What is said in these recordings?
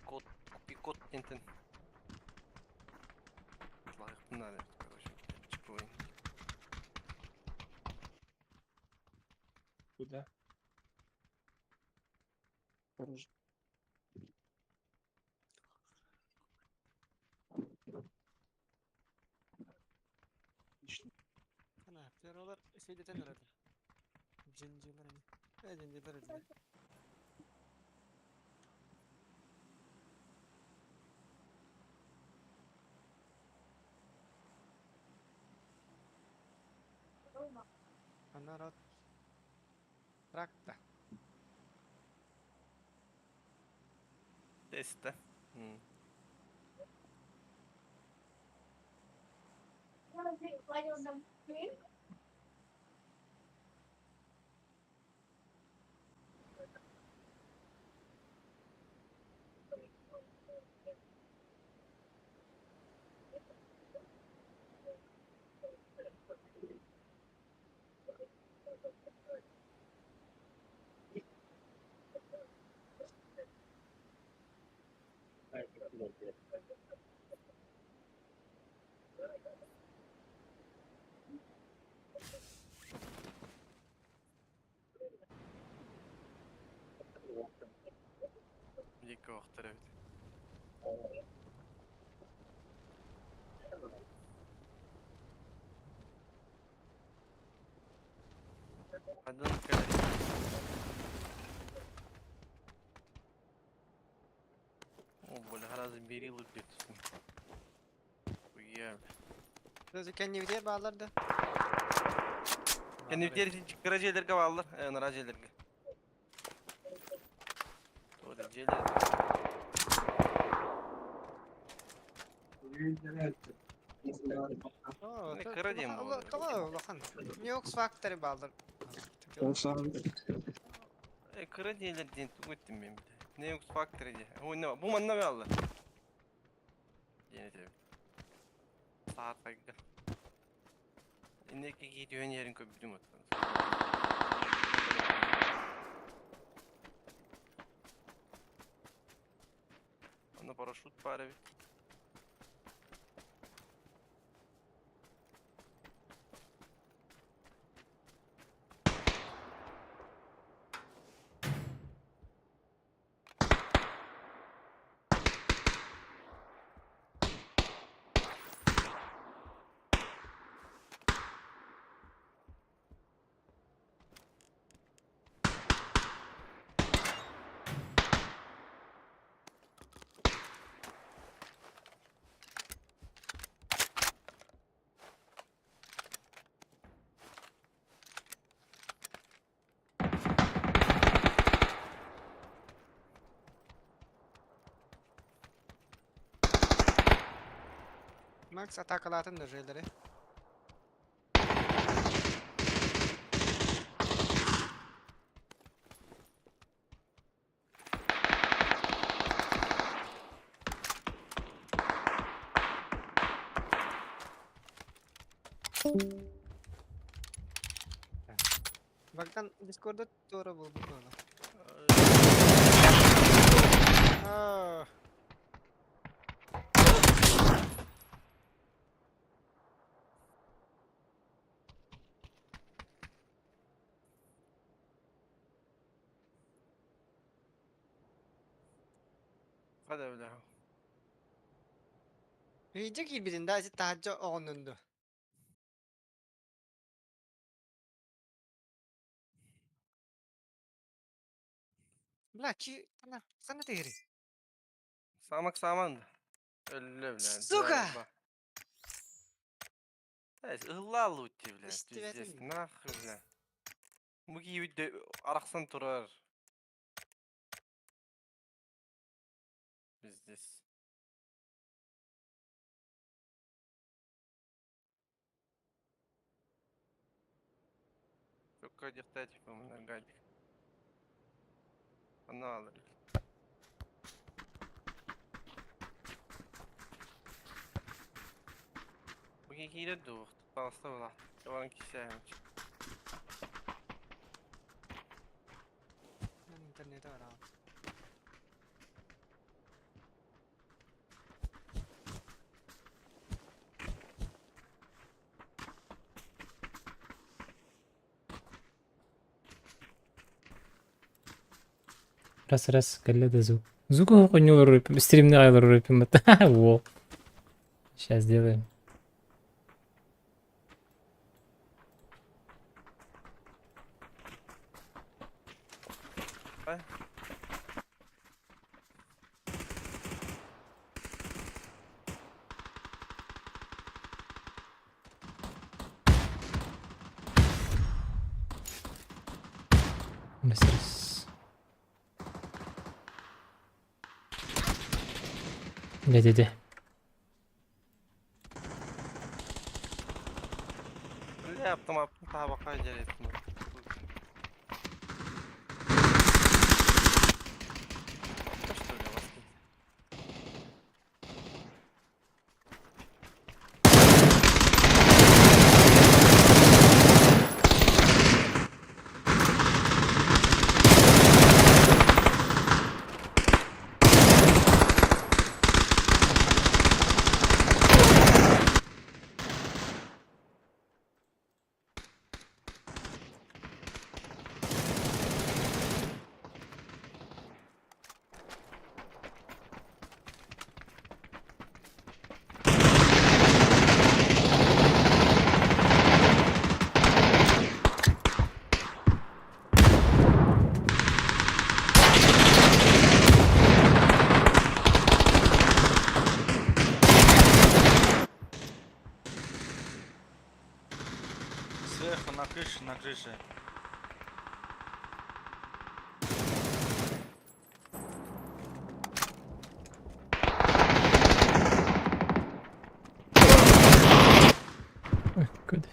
Код, купи код диэнтэн лайыхпын наада эбит, короче, чековый. Куда? Хорошо. Отлично. Ана, перволар сейдетен эрэллэр. Дьиндьилэр ини. Э, дьиндьилэр этилэр. Анарат тракта. Теста. М. Диэки охтор эбит. Ханан кэлэр? О, бля, гораздо берил үтүөтүн. Уя. Кэннибитигэр бааллар да? Кэннибитигэр кыра дьиэлэргэ бааллар, ынараа дьиэлэргэ. Туох дьиэлэр? Кыра диэн буолар. Тоҕо улахан. Ньюкс Factory бааллар. Кыра дьиэлэр диэн тугу эттим мен бile. Neux Factory диye. О, бу манна бааллар. Диэн этэбин. Саатайга. Инники киһи түһэн иһэрин көрбүтүм оттон. Онно парашют баар эбит. Max атаакалаатын да дьиэлэри. Богдан Дискорда туора буолбут буолла. Аа. Hadi бля. Видео киирбитин да ити таһырдьа оҕоннун дуо? Бля, чи хана хана тыгырый? Самак саман. Өллө, бля. Сука! Ыһыллааллыбыт дии, бля. Истибэтим. Пиздец, нахуй, бля. Бу киһибит арахсан турар. Пиздец. Только диэхтээ типа гадик. Анна алар. Бу киирэ дуу, таҥаста була. Баран кисэһэн. Интернети бараҕын. Раз раз кэллэ да звук. Звук оонньуулар стримни аҕай олорор Во. Сейчас сделаем. Раз. Ne dedi? Ne yaptım yaptım daha bakar ettim. Сверху на крыше, на крыше. Ой, good.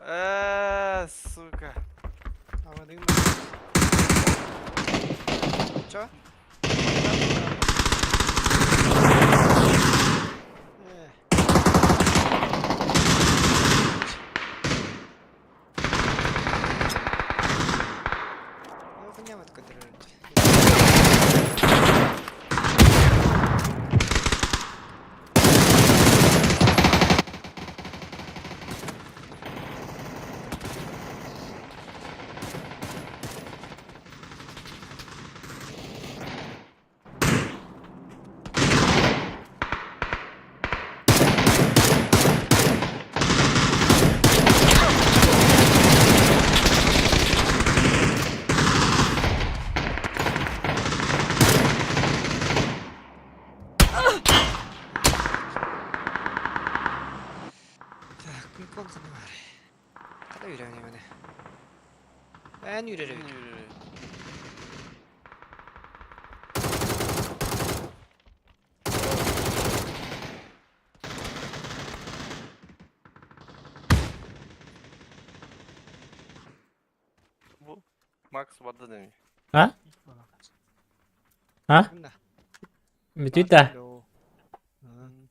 Э, сука. Авадын. Чё? Э. Ну, хуйня вот которая. Так, Кинг-Конг var. Kada yürüyor beni. Ben yürürüm. Bu Max vardı demiyor. Ha? Ha? Bunda. Бүтүтэ. Hmm.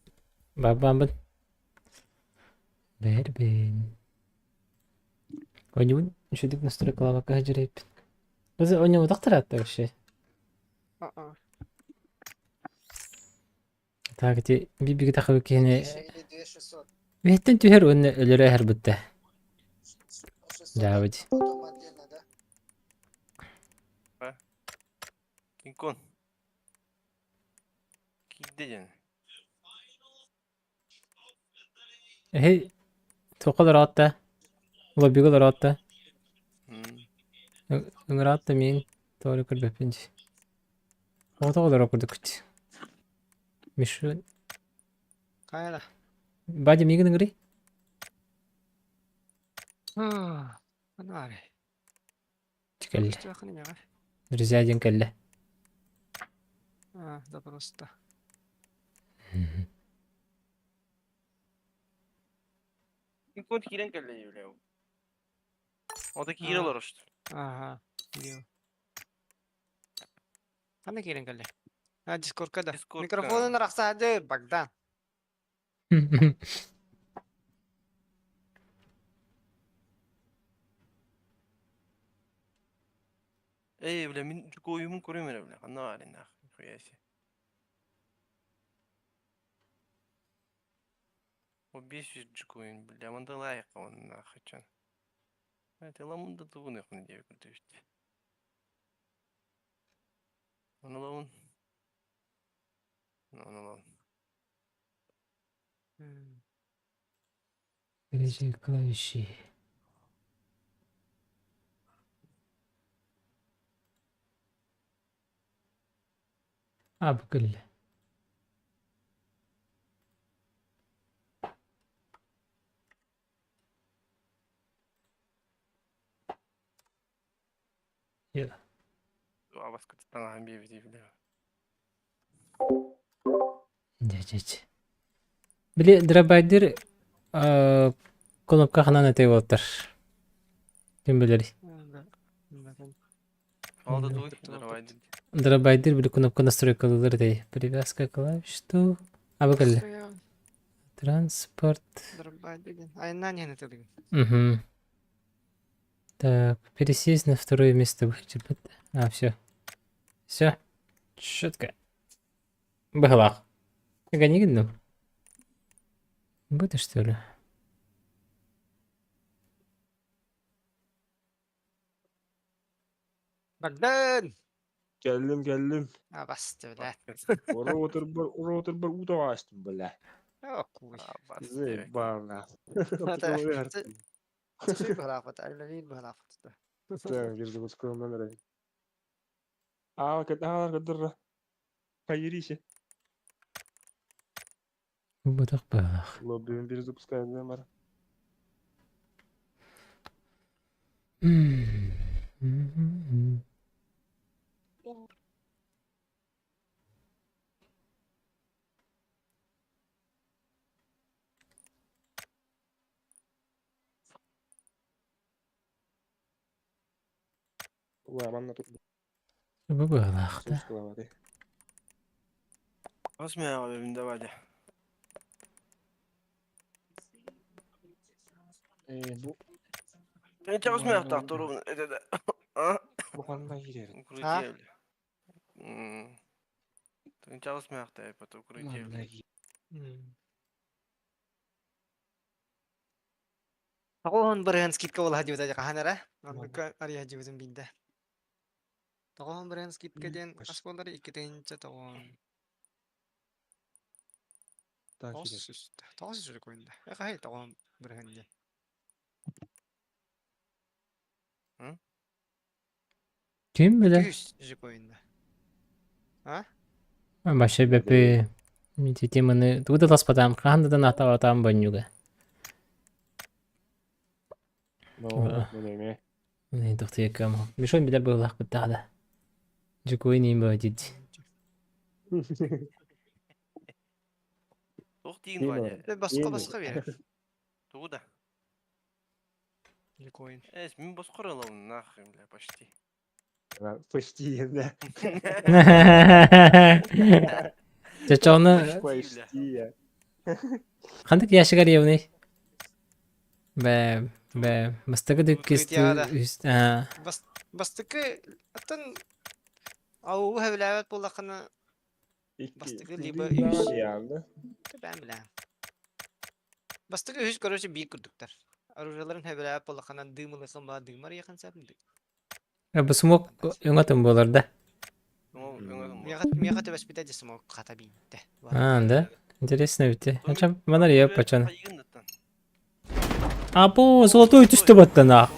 Бабамбын. Бэрбин. Ойнуун үчүгдүк настройкалаабакка сылдьар Біз ойнуутахтар атта вообще. Aa. Так, ити биби тахы киһини Или 2600. Биһиттэн түһэр уонна өлөрө эһэрбитте. 600. Дьаабыт. Потом отдельно, да? King Kong. King деден. Эһи тоқолор атта. Лоббиголор атта. Hmm. Ыҥыраатта мин тоҕо көрбөппүн дии. Оҕотоҕолоро курдук Мишу Kayala. Бадя миигин ыҥырый? Аны var. Кэллэ. Жақын еме Друзья диэн кэллэ. А, запросто. King Kong киирэн кэллэ диэбилэ. Ота киирэ олорор işte. Ага, кириэл. Ханна киирэн кэллэ? А, Дискордка да. Дискордка. Микрофонун арахсаады, Богдан. Эй, бля, мин жукуйумун көрүм эрэ, бля. Ханна баарый нах, нихуя себе. О 500 джукуин, бля, мандалайка он нахачан. Это ламунда тугун их не курдук. Оны лаун. Оны лаун. Горячие клавиши. А, бу кэллэ. Абаскыттан биэбити бля. Дьэ, дьэ, дьэ. Били дробайдер кнопка ханан этэй буолтар. Ким билэрий? Ол да тугуй дробайдер. Дробайдер били кнопка настройкалыылар этэй. Привязка клавиш ту. А бу кэллэ. Транспорт. Айнан яны тылыгын. Угу. Так, пересесть на второе место вычерпать. А, все. Все. Четко. Быһалаах. Гони гынным. Будет что ли? Богдан! Кэллим, кэллим. А, басты, бля. Роутербар, роутербар утоҕа астым, бля. О, куй. Заебал, Хайриси. Бытах быһалаах. Лоббин перезапускаем, да, Манна тут Бу быһалаах да. Возьми, давай. Бу Мен чагысмай турун это. А? бу ханна киирэр? Укрытие. Тын чагысмай это укрытие. Тоҕоһун бырыһан скидка буолаһа диэбитэ хаһан эрэ. Оннукка арыйа дьиэбитин биирдэ. Тоҕоһун бырыһан скидка диэн хас буолар икки тыһыынча тоҕоһун. Тоҕус сүүс тоҕус сүүс куйунда. Э хаһый тоҕоһун бырыһан диэн. Ким билэр? Күүс куйунда. А? Вообще бэпи ити теманы тугу да таспатаам хаһан да наатаабатаам бонньуга. Тохтуйаккам. Мишон билэр быһылаах да. Дьукуй ним бадит. Туох тиин Ваня? Басқа басқа бер. Тугу да. Коин. Эс, мин босқор аламын нахуй, бля, почти. Почти, да. Чачоны Почти. хандык яшыгар евный. Бэ, бэ, бастагы дүккес Бас бастыкы аттан ау хэвләвәт буллакына Бастыкы либо үс. Бәм билә. Бастыкы үс короче бик күрдүктәр. Оружиеларын хэвләвәт буллакына дымылысын ба дымар якын сәбинде. Бу смок өңөтөн болар да. Мига төбәс битә десем ката битте. А, да? Интересно ведь. Ача манар я пачан. А бу золотой түстү баттана.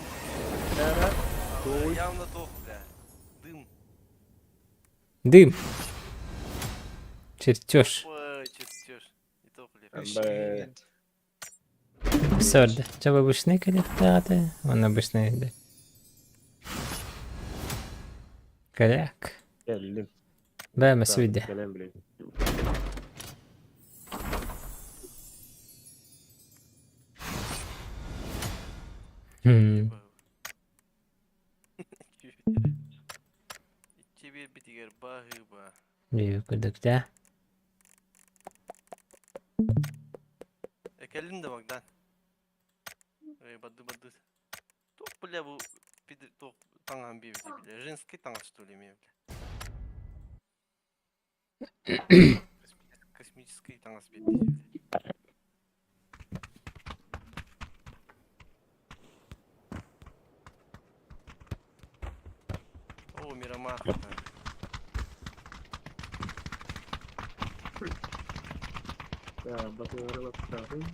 Явно тох, бля. Дым. Дым. Чертеж. Ой, чертеж. Не тох, бля. Сорды. Чаба обычный коллектаты. Он обычный, да. Коряк. Бә, мәсүдә. Тебе битигер бахыба. Бию күрдүк да. Кэллим да Богдан. Эй, бады бады. Туох бля бу пид туох таҥаһын биэбитий бля. Женский таҥас что ли эмиэ бля. Космический таҥас биэрдии бля. О, Мирамар. Да, батыры баттаҕын.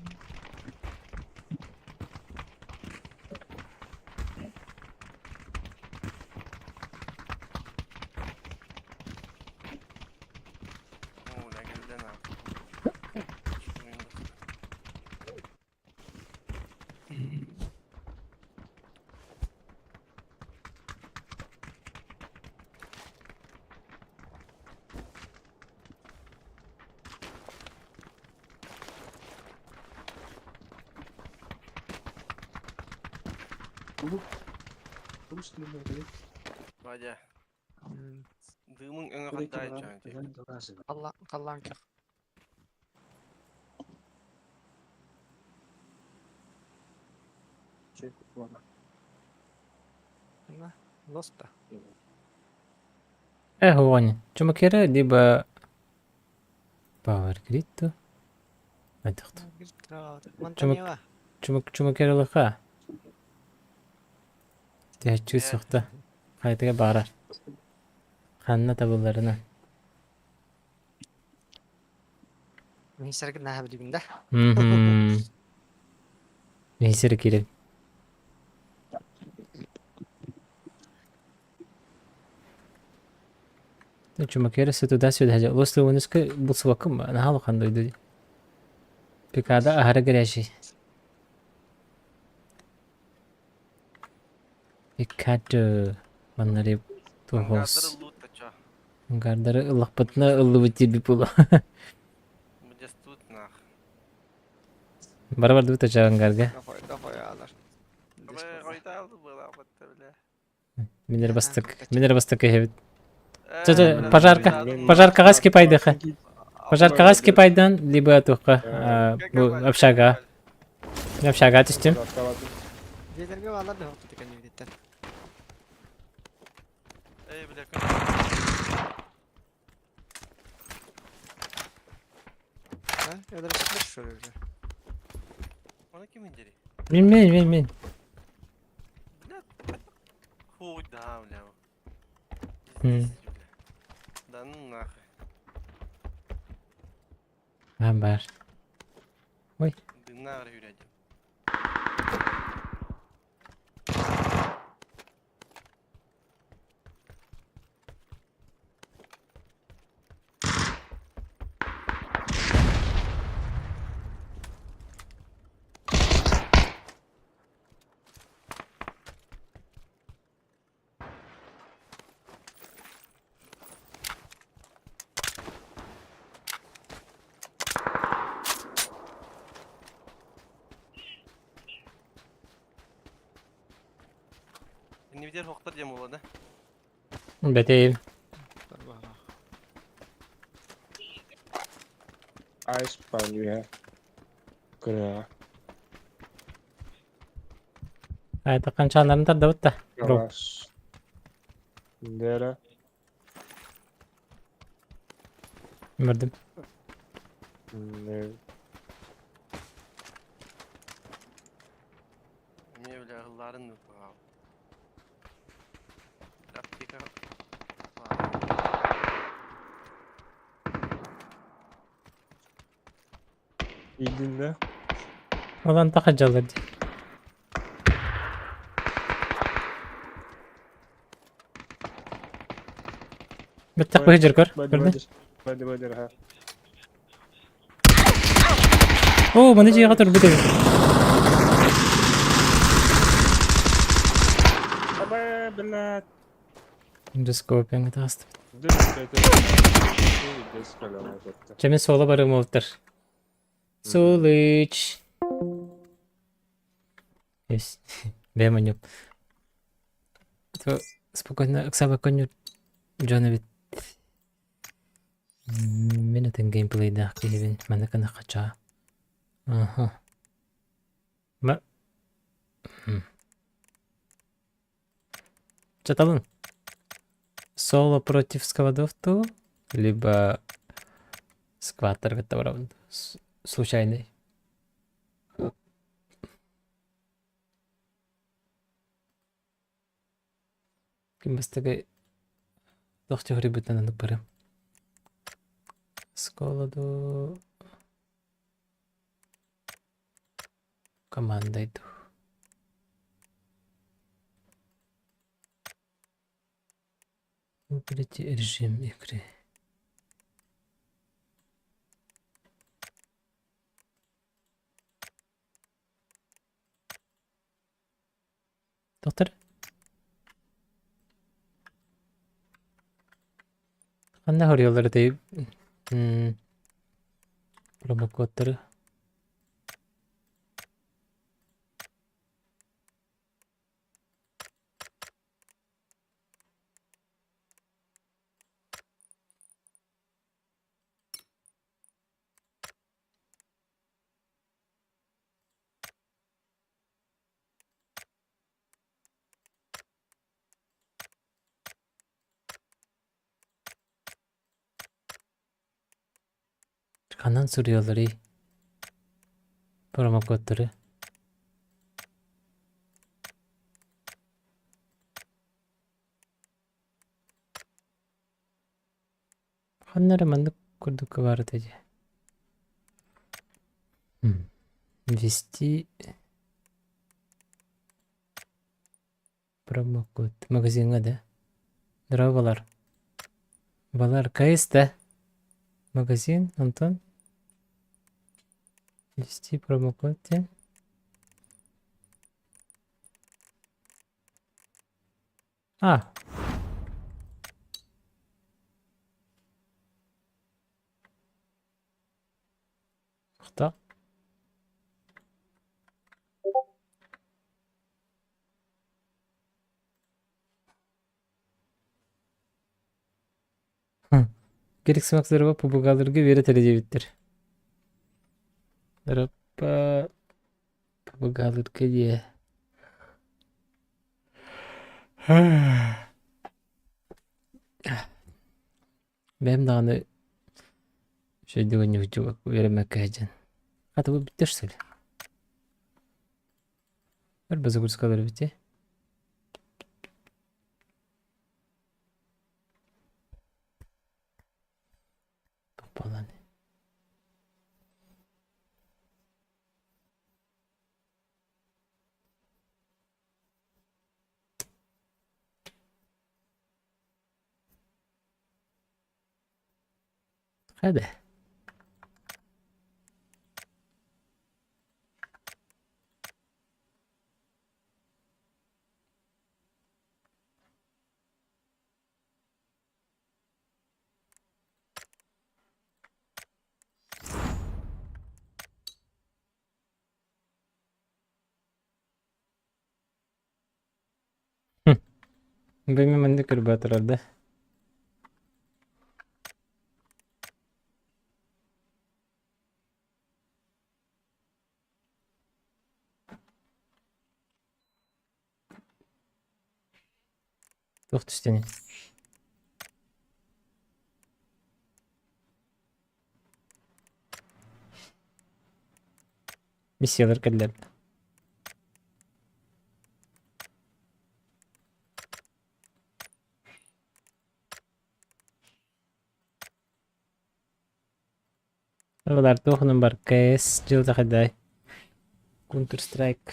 О, бля, кэллэ нахуй. Вадя, дымың өҥө хаттай чаан. Халлаан көх. Лоста. Э, Ваня, Чумакера либо Power Grid Айтахт. Монтанева. Чумак Чумакера лыха. Тэччү сухта. Хайтыга барар. Ханна табылларына. Мин сэргэ наһаа билигин да. Мгм. Миһисер киирэн. Чумакера туда-сюда. Лос-Леонеска булсубаккын ба? Наһаа улахан дойду дии. Пикада аһара горячий. Пикадо. Маннари Ангардары туһус. лут чо. Ангардары ыллахпытына ыллыбыт диэбит буолуо. Будестут нах. Бара бардыбыт ача ангарга. Дохуялар. Минер бастык. Минер бастык эһэбит. Чэ, пожарка. Пожаркаҕа скипайдыха. Пожаркаҕа скипайдан, либо туохха бу общага. Общага түстүм. Дьиэлэргэ баалар да хохту кэннибититтэн. Эй, бля, А? Öldürüştür şöyle. Оны ким индери? Мин мин мин мин. Бля, хуй да, бля. М. Да ну нахуй. А бар. Ой. Дыннар үрәдим. Иннибитер хохтар диэн буолла да? Бэтейм. Ice pan үһэ. Кыра. Айтакан чаанарын тардабыт да. Гараж. Нера. Мөрдүм. Эмиэ бile ыһылларын ыппаҕа. Аптека Илдиннэ. Ол антах дьаллар дии. Бэттэх быһы көр. Бады Көрдүн? бадыр. Бады бадыр ха. Оо, маны дьиэҕэ турбут эбит. Аба, блядь. Эндоскопияҥа таҕыстыбыт. Чэ мин суола барыам уолаттар. Сулыч. Есть. Бэйэм онньуом. Спокойно ыксаабакка онньуур дьон эбит. Мин атын геймплейдаах киһибин манна гына хачаа. Аха. Ма... Чаталын. Соло против сквадов ту, либо скваттер кытта Случайный. Ким бастакы туох түһэрбитинэн оннук барыам. Оскуола дуу, командай дуу. Выберите режим игры. Доктор? Ханна хоруйаллар этэй промокодтары? Ханан суруйалларый промокодтары? Ханна эрэ маннык курдукка баар этэ дии. Ввести промокод. Магазиҥҥа да? Здорово, Балар. КС да? Магазин, Антон? Ввести промокод диэн. А. Кто? Керек сымак пубугаларга үөрэтэр диэбиттэр. Дараппа пубугаларга диэ. Бэйэм даҕаны үчүгэйдик оонньуурдук үөрэммэккэ сылдьан. Хата бу бүттэ что ли? Өр загрузкалар эбит дии. Буолан. Hadi. Бэйэм маннык көрбөтөрөр да. Туох түстэний? Миссиялар кэллэр. Балар туохунан бар КС дьыл тахайдай Counter Strike.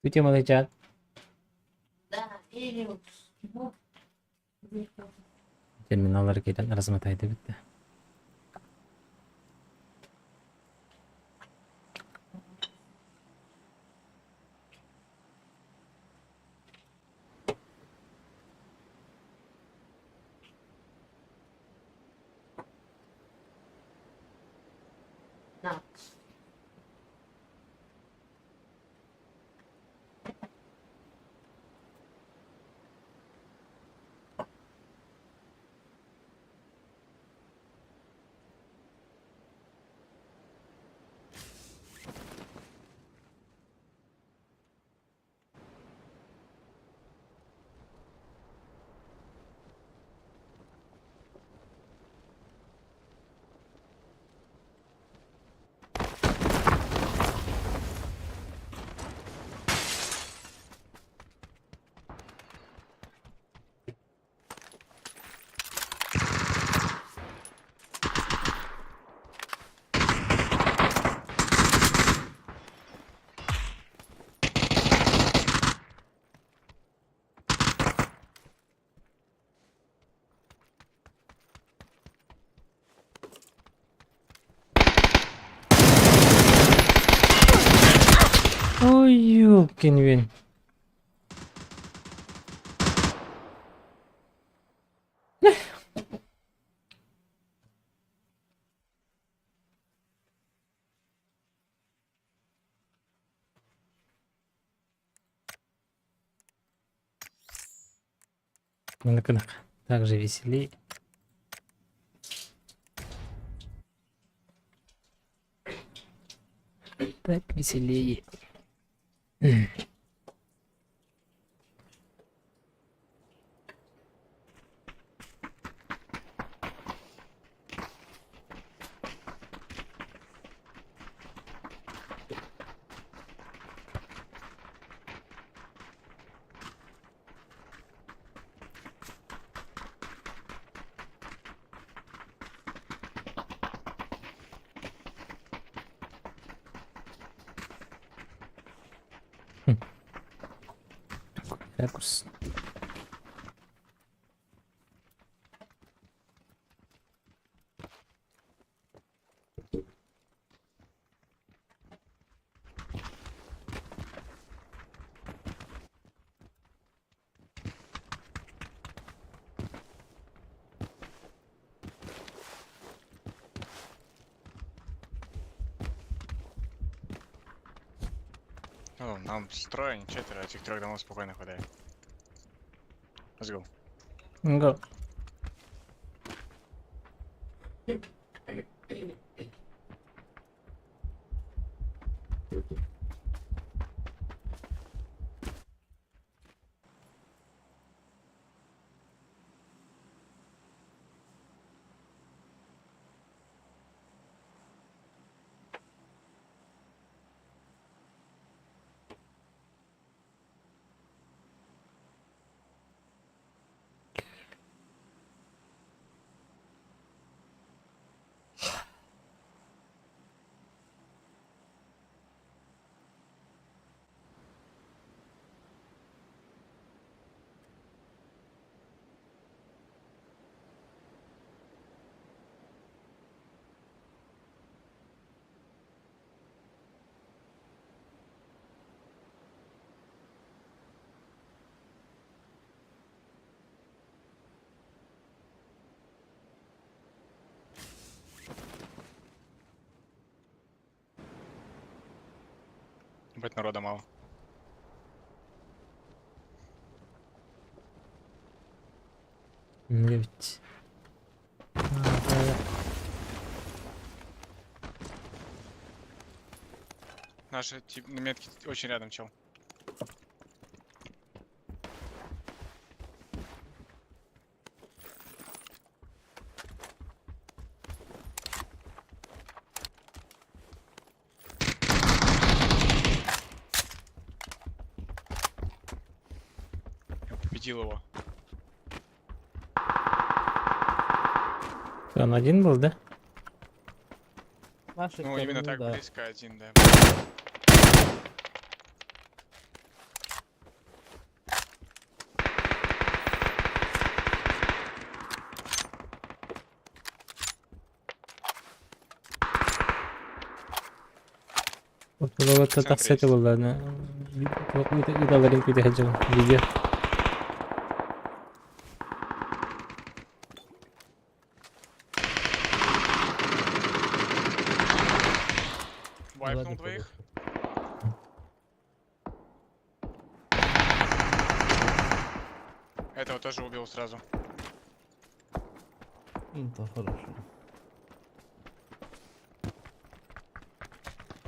Үтүө малайчаан. Терминаллары киирэн размотайдыбыт да. Ой, ёлкин вин. Так же веселей. Так веселее. Ракурс. Ну, нам трое, не четверо, этих трех домов спокойно хватает. Let's go. Go. Ебать, народа мало. Ведь. Наши тип, на метке очень рядом, чел. Я победил его. Он один был, да? Ну, именно так близко один, да. Ортолого В центре тахса есть. это было, на. Ыдаларын күтэ сылдьабын. Видео. Вайпнул двоих. Этого тоже убил сразу. Это хорошо.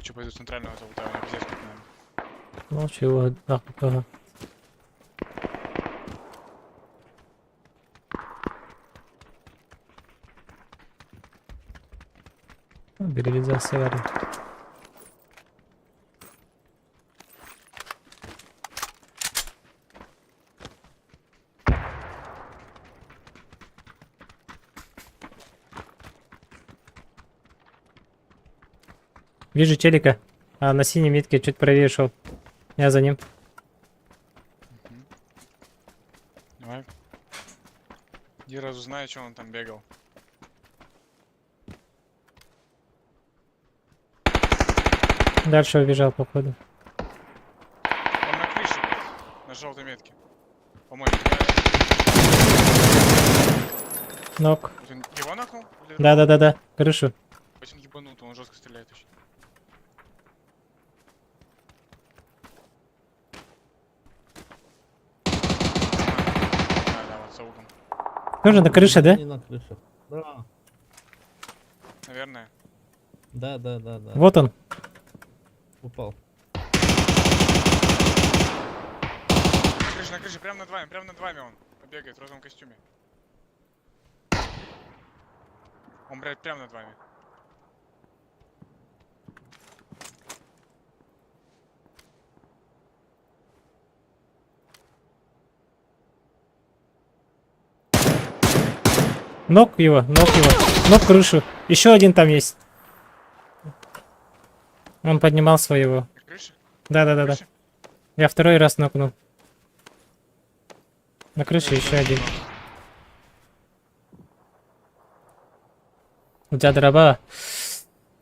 Че, пойду центрального залутаю, он пиздец как, наверное. Ну, чего, ага. Реализация варит. Вижу челика. А, на синей метке чуть правее шел. Я за ним. Давай. Иди разузнай, что он там бегал. Дальше убежал, походу. Он на крыше, блядь, на желтой метке. По-моему, я... Нок. Вот он его нокнул? Или Да-да-да-да, крышу. Хоть он ебанутый, он жестко стреляет очень. Да, да, вот за углом. Тоже на крыше, да? Не на крыше. Да. Наверное. Да, да, да, да. Вот он. Упал. На крыше, прямо над вами он. Бегает в розовом костюме. Он, блядь, прямо над вами. Нок его, нок его. Нок крышу. Еще один там есть. Он поднимал своего. На крыше? Да-да-да-да. Крыше? Я второй раз нокнул. На крыше еще один. У тебя дроба.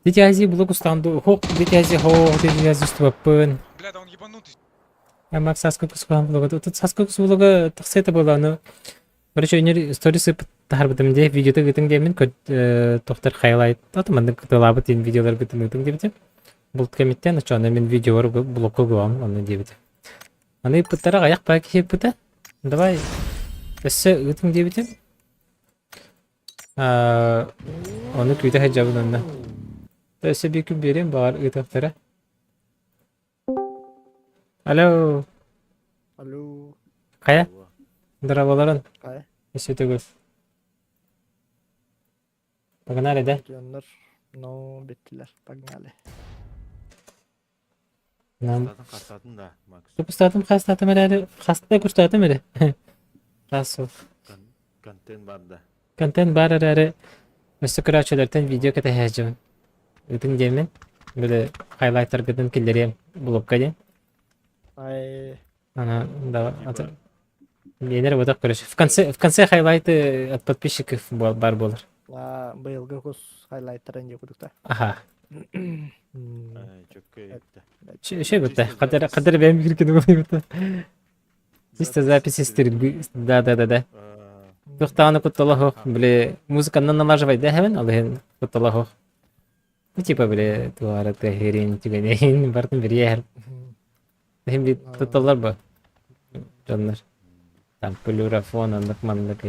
Дитязи блокустанду. Хок, дитязи хо, дитязи стопын. Бля, да он ебанутый. Я Макс Саска кусухан блога. Тут Саска блога тахса это было, но... Короче, өнер сторисы тахарбытым де, видеоты гытын де мен көт тохтар хайлайт. Аты мандык кытылабыт ден видеолар гытын гытын дебите. Булт комиттен, чоны мен видеолар блокка гуам, аны дебите. Аны пыттара аяк пак хеппыта. Давай. Өссө гытын дебите. Оны күйді хаджабын онна. Өссө bir күн берем бар ытыктара. Алло. Алло. Кая? Здраволарын. Кая? Өссө түгел. Погнали, да? Дьоннор, ну, биттилер. Погнали. Нам. Хастатын хастатын да, Макс. Кустатым хастатым әлі. Хаста кустатым әлі. Расул. Контент бар да. Контент бар әрі. Өссө көрәчілерден видео кете хәжім. Үтін демен. Білі хайлайттар гыдын келдерем блокка ден. Ай, Ана, да, аты. Менер вот так, короче. В конце хайлайты от подписчиков бар болар. а, быйылгы кус хайлайттарын же курдук да. Аха. Чөккө етті. Шей бітті. Қадыр, қадыр бәм кіркен болай бітті. Чисто записи стрельбы. Да, да, да, да. Тухтааны кутталах бile музыканы налаживай да хәмен, алыһын кутталах. Ну типа бile туара тахирин түгенен бартын бир яр. Хем бит тутталар ба. Жаннар. Там плюрафон андык мандык.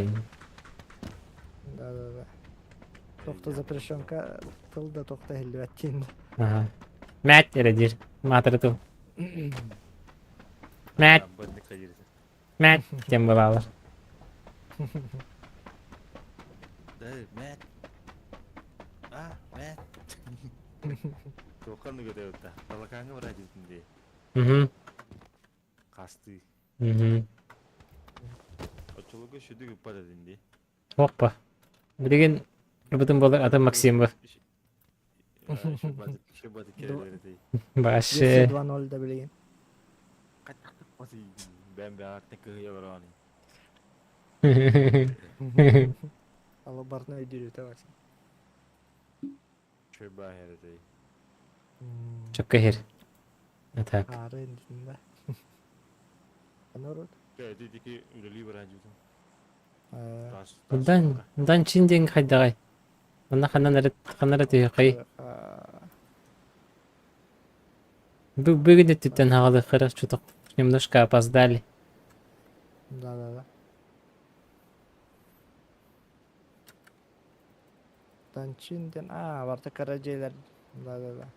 Да, да, да. Тохта запрещенка тыл да тохта хиллибэттин. Ага. Мәт эредир. Матырыту. Мәт, мәт тем балалар. Да, мәт. А, мәт. Тоққан нүгөдө өттө. Талакаңы бар адитинде. Угу. Касты. Угу. Очолого шүдүг уппат эдинде. Опа. Билеген бүтүн болар аты Максим бар. Баше. 2-0 да билеген. Бәм бәм. Алы бартына өйдүрү табасың. Чөккө иһэр. А так. Аары иннинэ. Анорут. Дьэ, ити үлэлии баран дьүтүм. Дан, дан чин диэн хайдаҕай? Манна ханан эрэ ханна эрэ түһүөххэй. Бүгүн өттүттэн хаҕалыахха что-то немножко опоздали. Да-да-да. Данчин диэн аа барыта кыра дьиэлэр да-да-да.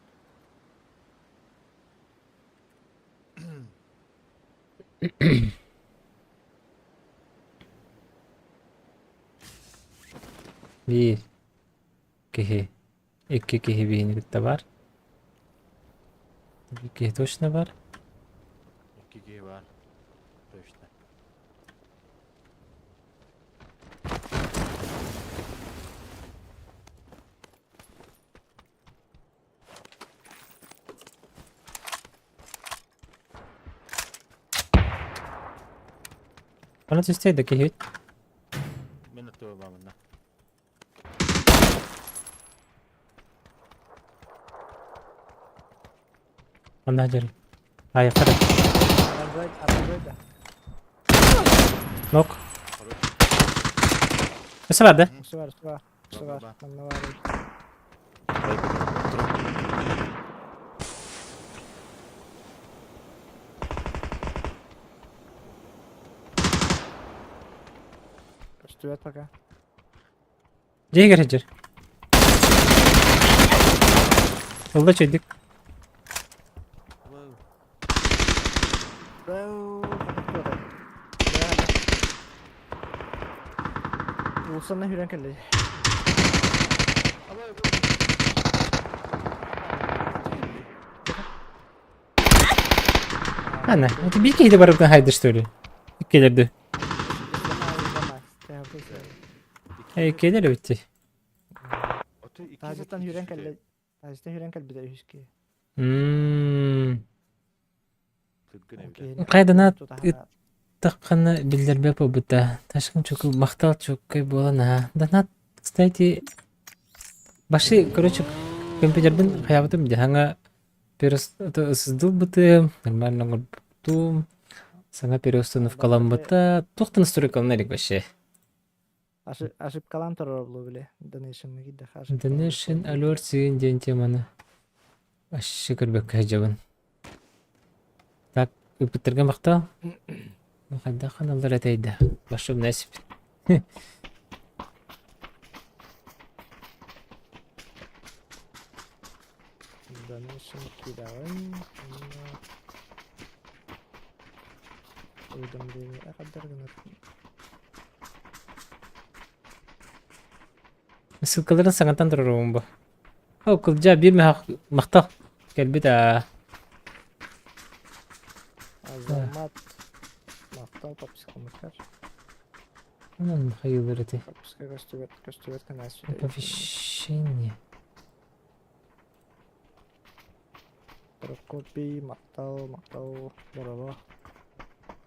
Биир киһи, икки киһи биһини кытта бар. Биир киһи точно бар. Икки киһи бар. Точно. Аны түстей да киһи. Мен аттыба баамынна. Анда жер. Ай, қара. Нок. Өсі бар да? Өсі бар, өсі бар. Өсі бар. Манна бар. Көстүбэт пока. Дьиэ кэр Ылла чөйдүк. Улсанна хүрэн кэллэ. Ана, это биир киһи барыбытын хайда что ли? Иккилерди. Эй, келер битти. Таажыттан хүрэн кэллэ. Таажыттан хүрэн кэлбитэ үһүс киһи. Кайдана ыттаххына биллэрбэт буолбута. Ташкын чуку махтал чуккай буолан аха. Донат, кстати, баши, короче, компьютербин хаябытым дьаһаҥа сыздылбытым, нормально оҥорбутум, саҥа переустановкаламмыта, туох да настройкалана илик вообще. Ошибкалаан турар буолуо били. Donation киирдэххэ Donation alert сигин диэн теманы вообще көрбөккө сылдьабын. Так, ыппыттарга махтал. Хайдах ханаллар этэйдэ. Башым нэсип. Donation киирэҕин. Уведомление хаддар гынар. Ссылкаларын саҥаттан туруоруом бу. Ол кылдьаа биир мөһөх махтал кэлбит аа. Азамат махтал подпискамыккар. Онон хайыылар эти. Подписка көстүбэт көстүбэт гына сүтэ. Оповещение. Прокопий махтал махтал здорово.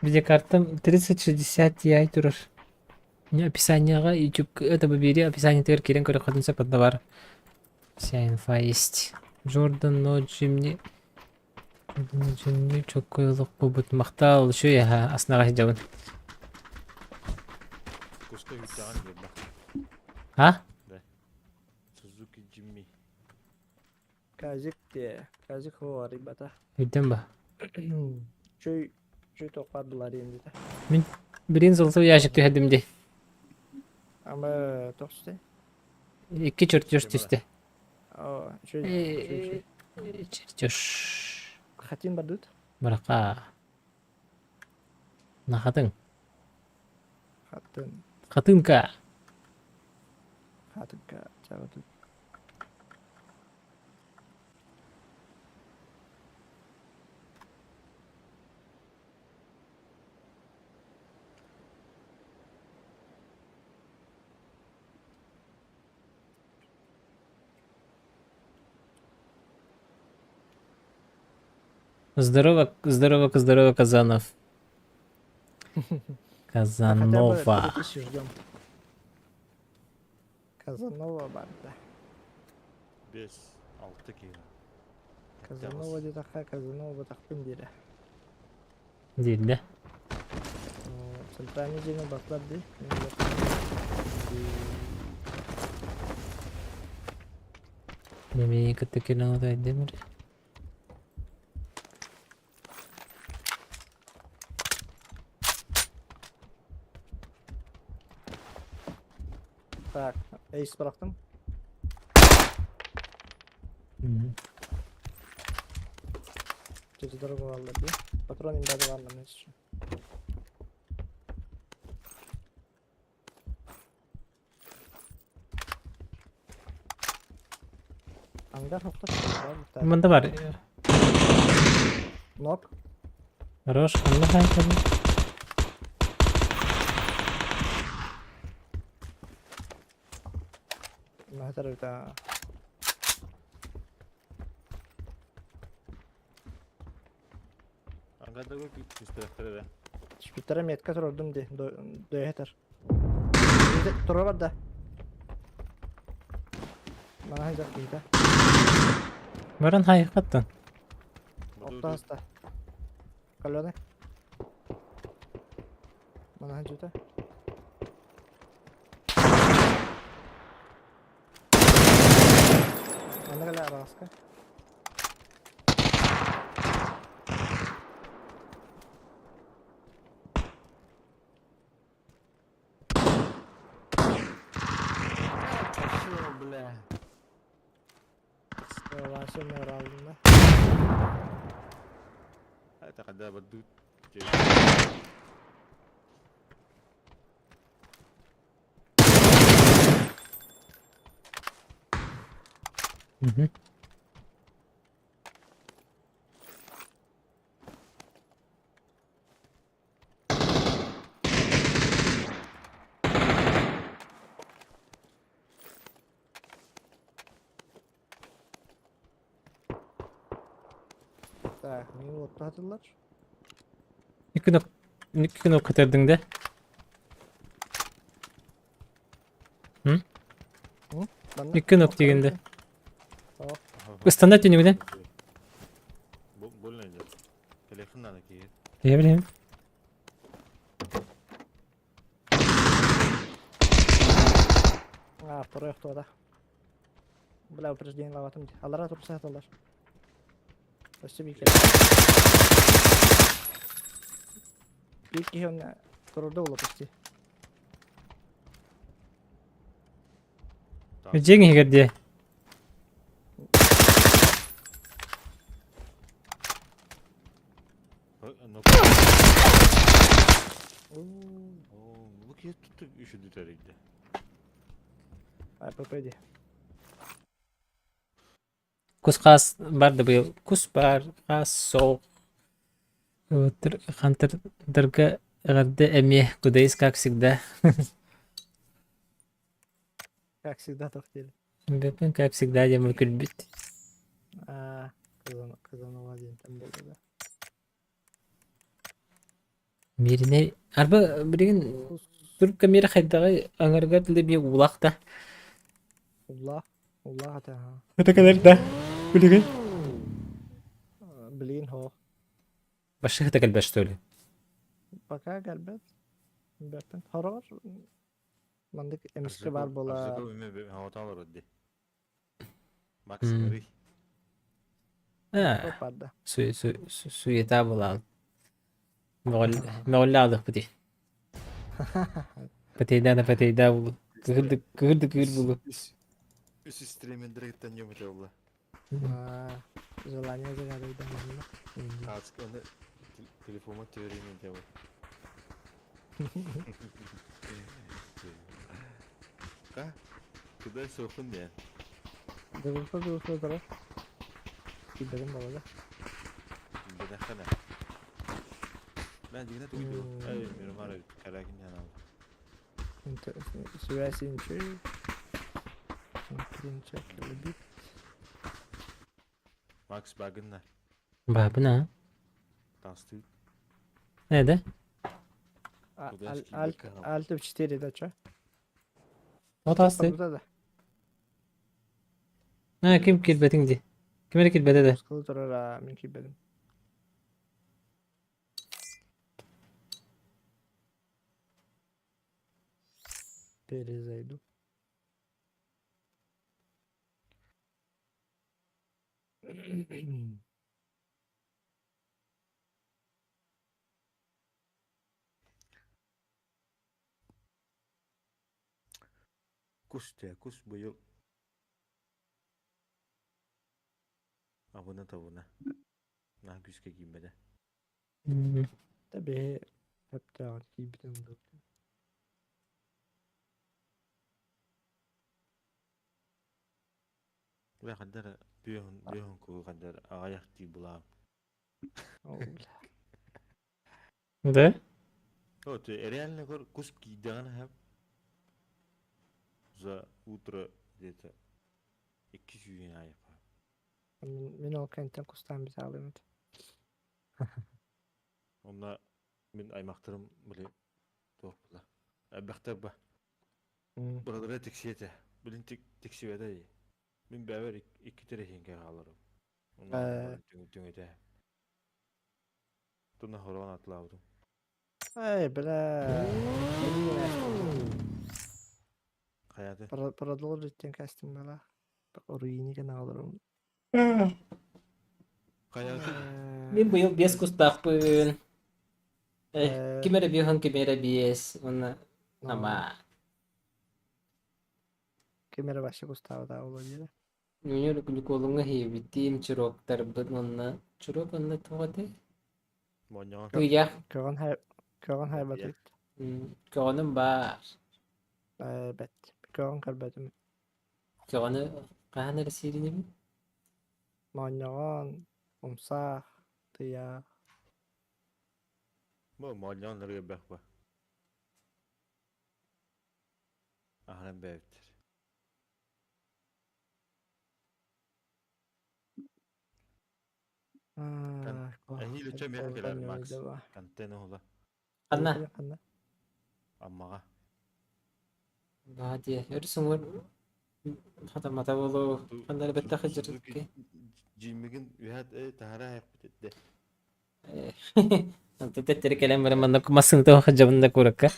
Видеокартам 3060 Ti турар. Не описанияҕа YouTube это бери описаниетыгар киирэн көрөххүтүн сөп онно бар. Вся инфа есть. Джордан но Джимни Джордан Джимни чоккой олох буолбут махтал үчүгэй аһа аснаҕа сылдьабын. Куска үүттэҕин буолла. А? Да. Сузуки Джимми. Казик де Казик хоо ребята. Өйдөн ба. Чөй чөй тоқпадылар енді. Мин билин золотой ящик түһэрдим дии. Ама тоқсты. Икки чертеж түстэ. О, чөй чөй чөй. Чертеж. Хатин бардут. Барака. Нахатын. Хатын. Хатынка. Хатынка. Чабатут. Здорово, здорово, здорово, Казанов. Хотя бы Казанова. 3000 ждем. Казанова бар, да. 5, 6 киһи. Казанова диэтэххэ Казанова батахпын диирэ. Дииллэ. Центральный дьиэни ылбатылар дии. Мин кытта кэлэн отайдым эрэ. Так, эйс бырахтым. Чөтү дорого бааллар дии. Патрон имбады бааллар мен үшін. Ангар хохтор. Мында бар. Нок. Хорош, ханна хайкады. Наһатар эбит Ангардагы түстүрәхтер эрэ. Түспүттэрэ метка турордум дии, дөйө этэр. Тура барда. Манаһын дьах киһитэ. Баран хайыкаттан. Охто хаста. Калёны. Манаһын дьүтэ. Манна кэлэ араҕаска. Пошел, бля. Вася мөралында. Это когда бадут. Так, мин оттатылар. Икки күн көтөрдүҥ да? Икки нок дигэнде. Ыстанда түнүгүнэн. Больно идет. Телефон надо киет. Я билем. А, второй кто Бля, упреждение лаватым. Алара турса аталар. Өссө биир Биир киһи онно турурда буолла почти. Дьиҥ иһигэр дии. Бу киһи туттук үшүдүтэрийдэ. АПП дии. Кус хаас бар да быйыл. Кус бар, хаас суох. Хантердарга эҕэрдэ эмиэ Кудайс как всегда. Как всегда тохтели. Бэппин как всегда диэн күлбүт. А, Казанова диэн там буолла да. Мииринэй арба билигин турка миэрэ хайдаҕай аҥарыгар дылы эмиэ уулаах да. Улаах, улаах ата аха. Это кэлэр да билигин. Билигин хоох. Башыһыта кэлбэт что ли? Пока кэлбэт. Бэппин. Хороҕор мандык эмискэ баар буола. Макс Рый. А, суета была. Мөҕүллэ Патейда да патейда булу. Кыһырды кыһырды кыыр булу. Үс стримендеригиттен ньөмүтэ була. Желание загадывать манна. Ацк оны телефома төөрүмүн де Ка? Куда соқын не? Дыбыпа дыбыпа дара. Кидерим балада. Бедахана. Мен дигне туйду. Ай, миромара карагин янал. Связь инчи. Любит. Макс багынна. Бабына. Тасты. Неде? Альт Альт F4 да чё? О тасты. Да. А ким килбетиң ди? Ким эрэ киирбэтэ да. Кускалы турар аа, мин киирбэтим. Перезайду. Кус дьэ, кус быйыл абына табына. Наһаа күүскэ киирбэтэ. Да бэйэ сөптөөҕүн киирбитин дуу. Бля хандар бүөһүн бүөһүн кугу хандар аҕайах дии булаам. Ол бля. Да? О, ты реально көр кус киирдэҕинэ хэп за утро где-то икки сүүһүн аайыпа. Мин, мин ол кэнтэн кустаан битаалым этэ. Онно мин аймахтарым били туох була. Элбэхтэр ба. Быралара тиксиэтэ. Билин тиксибэтэ дии. Мин бэбэр икки тэрэһиҥкэ хааларым. Онно түҥүтэ. Туна хороон атлаабытым. Эй, бля. Хайаты? Продолжить тем кастинг была. Руиника нааларым. Хайаты? Мин быйыл биэс кустаахпын. Ким эрэ биэһон ким эрэ биэс. Уонна ама. Ким эрэ вообще кустаабыта ол диэри. Нүнүр Ньукуолуҥҥа иһийбитим, чуроктарбын уонна чурок уонна туох этэй? Монньоҕо. Ыйах. Көҕөн хай көҕөн хайбатыт. Көҕөнүм баар. Бэт. Көҕөн көрбөтүм. Көҕөнү хаһан эрэ сииринибин? Моонньоҕон, умсаах, тыйаах. Бу моонньоҕон ырыа ба. Аһаран бэйэбиттэр. Эһиил үчэ миэхэ кэлэр Макс. Контент уһула. Ханна? Ханна? Аммаҕа. Баа дии. Өр суҥур хатаммата буолуо. Ханна эрэ бэттэх сылдьар Жиммигин үһэт таһара айахпыт этте. Онтон төттөрү кэлэн баран манна массыыната хадьабын да куоракка.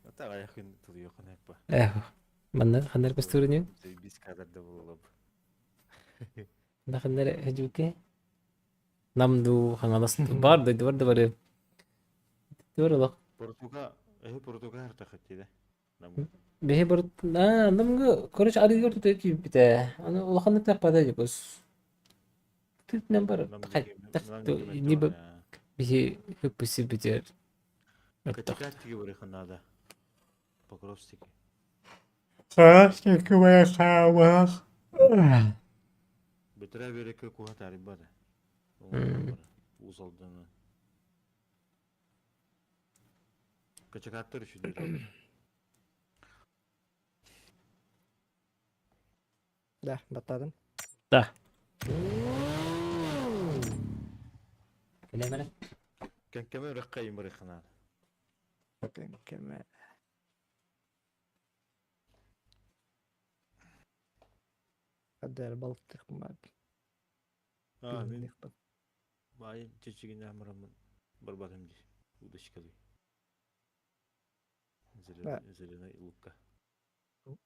Ата аҕыйах күн тулуйуоххун эппа. Э, манна ханна эрэ көстүүрүнү? Заебись кадрда буолуо. Манна ханна эрэ хадьыбыкы? Нам дуу, Хаҥалас дуу, бар дойдубар да барыам. Туор олох. Португа, эһи Португа хартахыт диде. Биһи барыт, аа, намга, короче, арыгар тута киирбитэ. Аны улаханнык таппата дьукус. Түтүнэн бар, либо биһи хыппысыбытыр. Катикаттиги барыхын надо. Покровстики. Бөтөрө берекке куха тарибада. Узалданы. Качакаттар үчүдүр. Да, баттадым. Да. Кэлэмэрэ. Кэнкэмэ үрэххэ имырыхынаан. Кэнкэмэ. Хаддар балыктык мат. Аа, мин баайым чечигине амырамын барбатым дии. Удочкалый. Зеленый лука.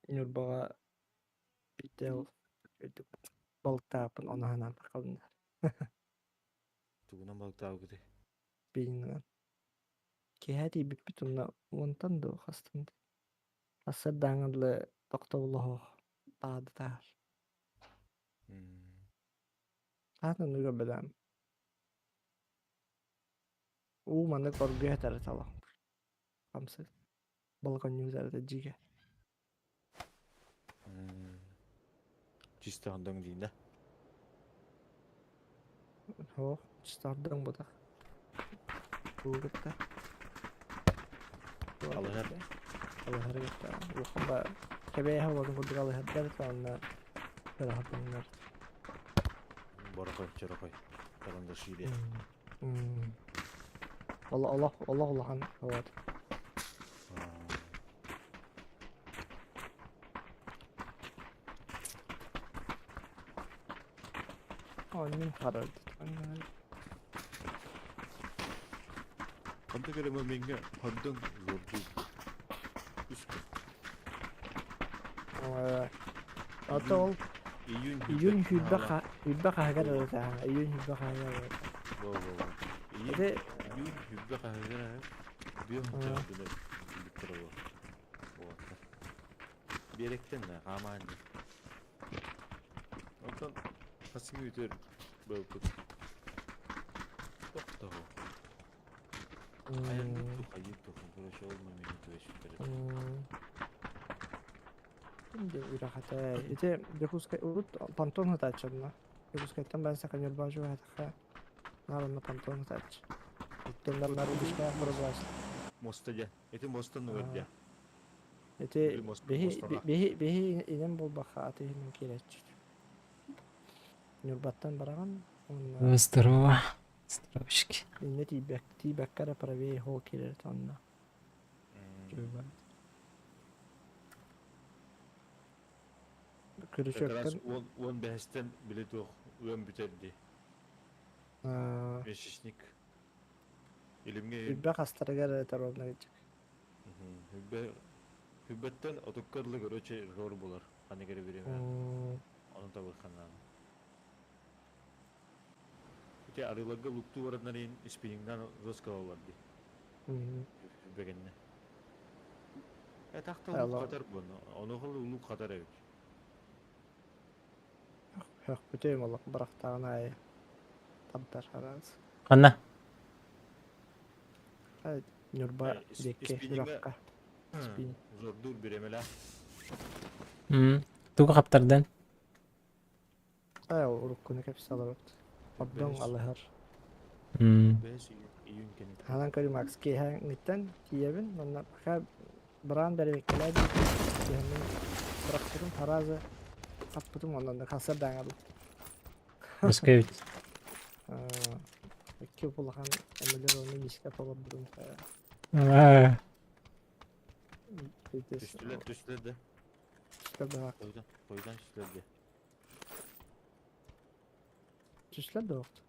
Ньурбаҕа биирдэ үрдүк балыктааппын ону анаан халыннар. Тугунан балыктаабыкыты? Пиинынан. Киэһэ тиийбиппит уонна уонтан дуу хастан да. Сарсыардааҥҥа дылы тохтобуллоһуох таадытаар. Аат оннук көрбөтөм. Уу маннык оргуйа этэрэ талах. Хамсык. Балконньуу этэрэ дьигэ. Чисто хандаҥ диин да? Суох, чисто хандаҥ бутах. Уу кытта. Алыһар. Алыһары кытта. Улахан ба кэбээһэ олорун курдук алыһардар онно ыраһардыңнар. Борохой, чорохой. Карандаши диye. Олох олох улахан вот. Оннун харарды. Ханта кереме менге хандан зорду. Үс күн. Ата ол Июнь июнь хүрбэ хүрбэ хаһыгар ырыта. Июнь хүрбэ хаһыгар. Во во во. Июнь Ити июнь хүрбэ хаһыгар бүөх чаҕдыны бүттэр ол. Вот. Биэрэктен хаамаан. Онтон хасыҥы үтөр бөлкүт. Тохтоо. Айаннык тухайыт тухун, короче, ол момент түбэспиттэр. Үрахата. Ити Дьокуускай урут понтон хатааччы онно. Дьокуускайтан баран саха Ньурбаажы хатаха наар онно понтон хатааччы. Иттеннэр наар үгүстээх бырабаас. Моста дьэ. Ити мостан нугар дьэ. Ити биһи биһи биһи инэн буолбахха аты иһинэн киирээччи. Ньурбаттан бараҕын уонна Здорово. Здоровчики. иннэ тиийбэк тиийбэккэ эрэ правее холл киирэр онно. Күрүчүөктэн 15-тен били туох ыам бүтэр дии. Месячник. Илимҥэ Үрбэх астарыгар этэр ровно Хүббэ хүббэттэн отукка дылы короче жор булар. Ханна кэрэ бириэмэ. Ону табыхханаан. Ити арыыларга луктуу бараннар спиннингнан жестко дии. Хүббэгэннэ. Э тахта улук хатар буону. Ону хол улук хатар эбит. Хөхпүтүм олох барахтаҕын аайы тардар араас. Ханна? Ньурба диэки үрэххэ. Спин. Зордуур бириэмэлээх. Тугу хаптардан? Ай уруккуну кэпсэ олорот. Ордон алыһар. Бэс июнь кэнниттэн. Ханан көрүм Макс киэһээҥҥиттэн тиийэбин. Манна пока быраан бэрэбиэккэлээ диэхмин бырахпытым харазы хаппытым онон хасар дааҥа Москве. Икки улахан эмэлэр оны миска толорбутум. Түстүлэр, түстүлэр да. Түстүлэр да. Қойдан, қойдан түстүлэр де. Түстүлэр да оқты.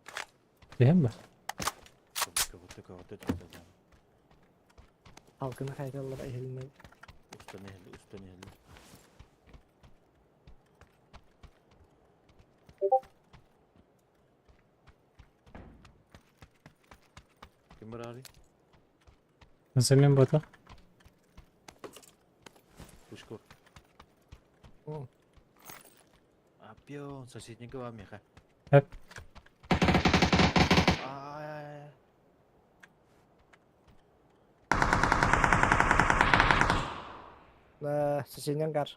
Түһэн ба? Көҕүттэ, көҕүттэ түстүлэр. Халкыны хайдаллар эһилинэ. Устан иһэлли, устан иһэлли. Ким бараарый? Замен бота. Пушко. Аппион, соседника вам меха. Хеп. Ай-ай-ай. Соседнян гар.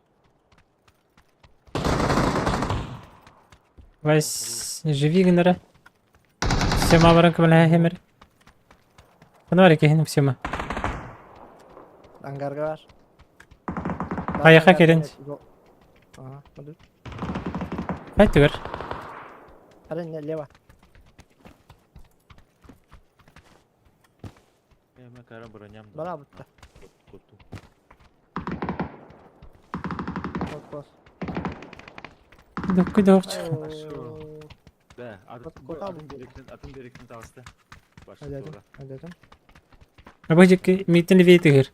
Вась, живи гынара. Всема баран кымала хемер. Ханвар кехин всема. Ангарга бар. Аяққа келин. Ага, буду. Хай түгер. Ары не лево. Эме кара броням. Бара бутта. Куту. Вот бос. Докку докчу. Да, атын беректен, атын беректен тағысты. Айдадым, айдадым. Абы жекке митин левей тегер.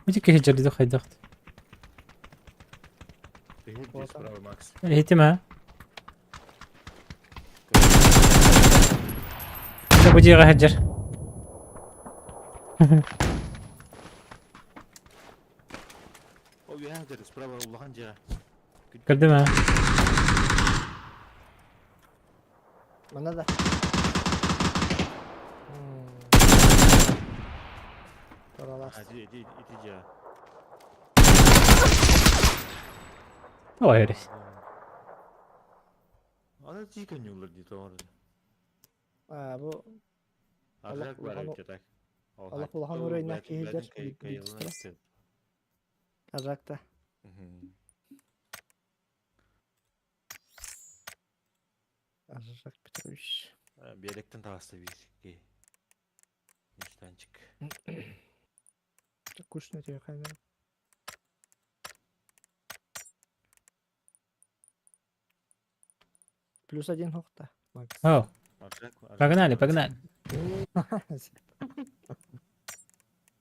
Бу жекке хеджерди хайдакт. Справа, Макс. Хитим ha. Бу жеге хеджер. О, я справа улахан жеге. Көрдүм ha. Мана да. Торалас. Иди, иди, иди жеге. Ой, өрес. Ана тикен юллар дейді оңыр. А, бу Аржак бар өте так. Аллах улахан урайнах киһилэр биирдиттэр. Аржакта. Аржак Петрович. Беректен тағысты бізге. Ништанчик. Кушна тебе камера. Плюс один хохта. Макс. О, погнали, погнали.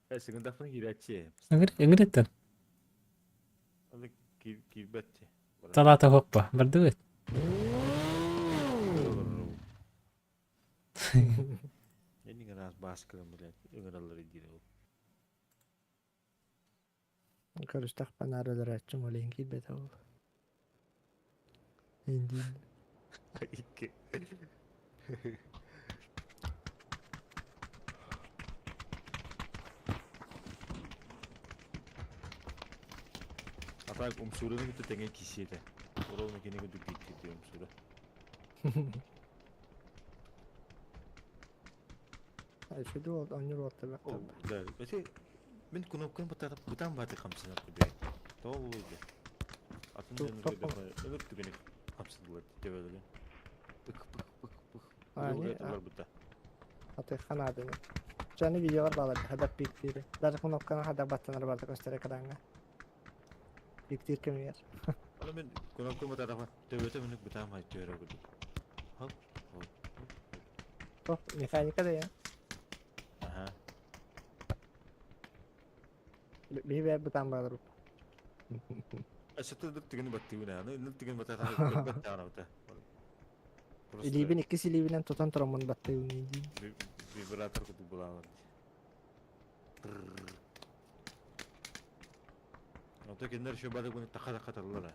Сыгындахпын киирээччи. Ыҥыр, ыҥырыттан. Аны киирбэт. Талаата хоппа, бардыбыт. Эниҥ араас бааскалан блядь, ыҥыраллар диир ол. Көрүстэхпэ наар өлөрөөччүм ол иһин киирбэтэ ол. Индиин. Икки. А так умсуураны кытта тэҥэ киирсиэ этэ. Ровно кини курдук киирсиэ умсуура. Үчүгэй уол оонньуур уолта бэрт Ол да, эти мин кнопканы бытаатап бытаан бааты хамсанар курдук. Тоҕо буолуой да? Атын Туох дьон тоқ өлөр түгэни хамсадылар төбөлөрүн. Пых пых пых пых. А, Ура не, ура барбыта. Атыахха нааданы. Дьону видеолар баалар хадах пиктири. Даже кнопканы хадах баттанар барда көстөр экраҥҥа. Пиктиир кэмигэр. Аны мин кнопканы бытаатапа төбөтө миник бытаан баай төөрө курдук. Хоп, хоп, хоп. Тоқ механика да я. Аха. Биһи бэйэ бытаан баалар. Өссө тылдык түгэни баттыыбын аны ыннык түгэн батаатаха көрбөт даҕаны быта. Просто Илиибин иккис илиибинэн тутан тураммын баттыыбын дии. вибратор курдук булаалар. Ото кинилэр еще бары гуну таха-таха тарыллара.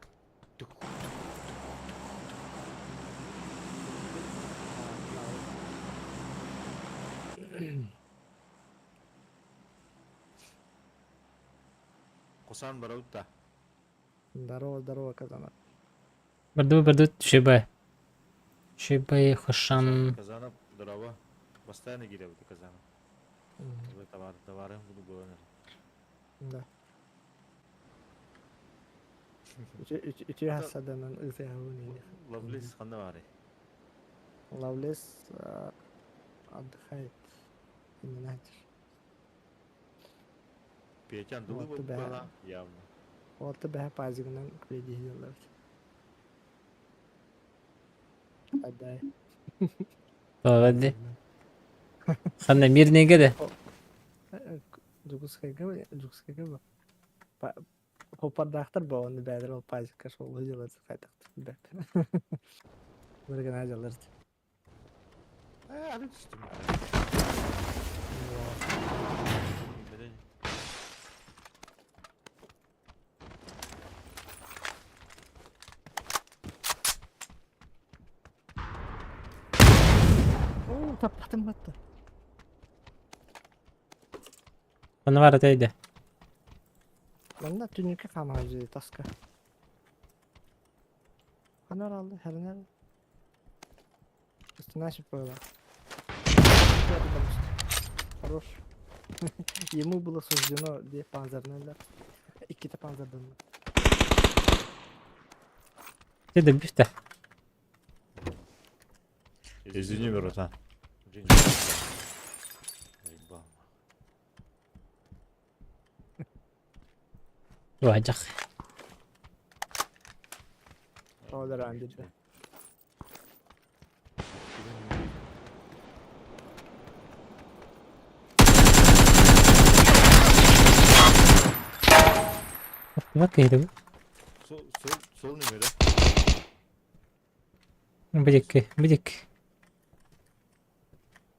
Кусан барабыт да. Здорово, здорово, Казанов. Бардыбыт, бардыбыт, Шибай. Шибай, Хошан. Казанов, здорово. Постоянно киирэ Казанов. Товар, товарым буду было. Да. Үтүө хассаданан ытыаһабын ини. Ловлес ханна баарый? Ловлес отдыхает. Иннинэ Петя андылы Вот буолла бээ. явно. Орто бэһэ пазигынан кредиһилэр. Адай. Тоҕо Ханна мирнэйгэ да? Дьокуускайга Дьокуускайга ба. Хоппардаахтар ба онно бэйэлэрэ ол пазикка суолу дьылар хайдахтык билбэппин. Бары дьаллар. Ээ, аны түстүм. Оо, таппатым батта. Ханна баар этэй Манна түннүккэ хаамаҕа дьиэ таска. Ханар алды, хэринэр. Значит, было. Хорош. Ему было суждено две панзерные, Иккитэ панзерданна. Ты да бүттэ. Извини, братан. Уадьах. Оолор аан диирдэ. Бак киһи Сол, сол, сол нөмірі. Бидикки, бидик.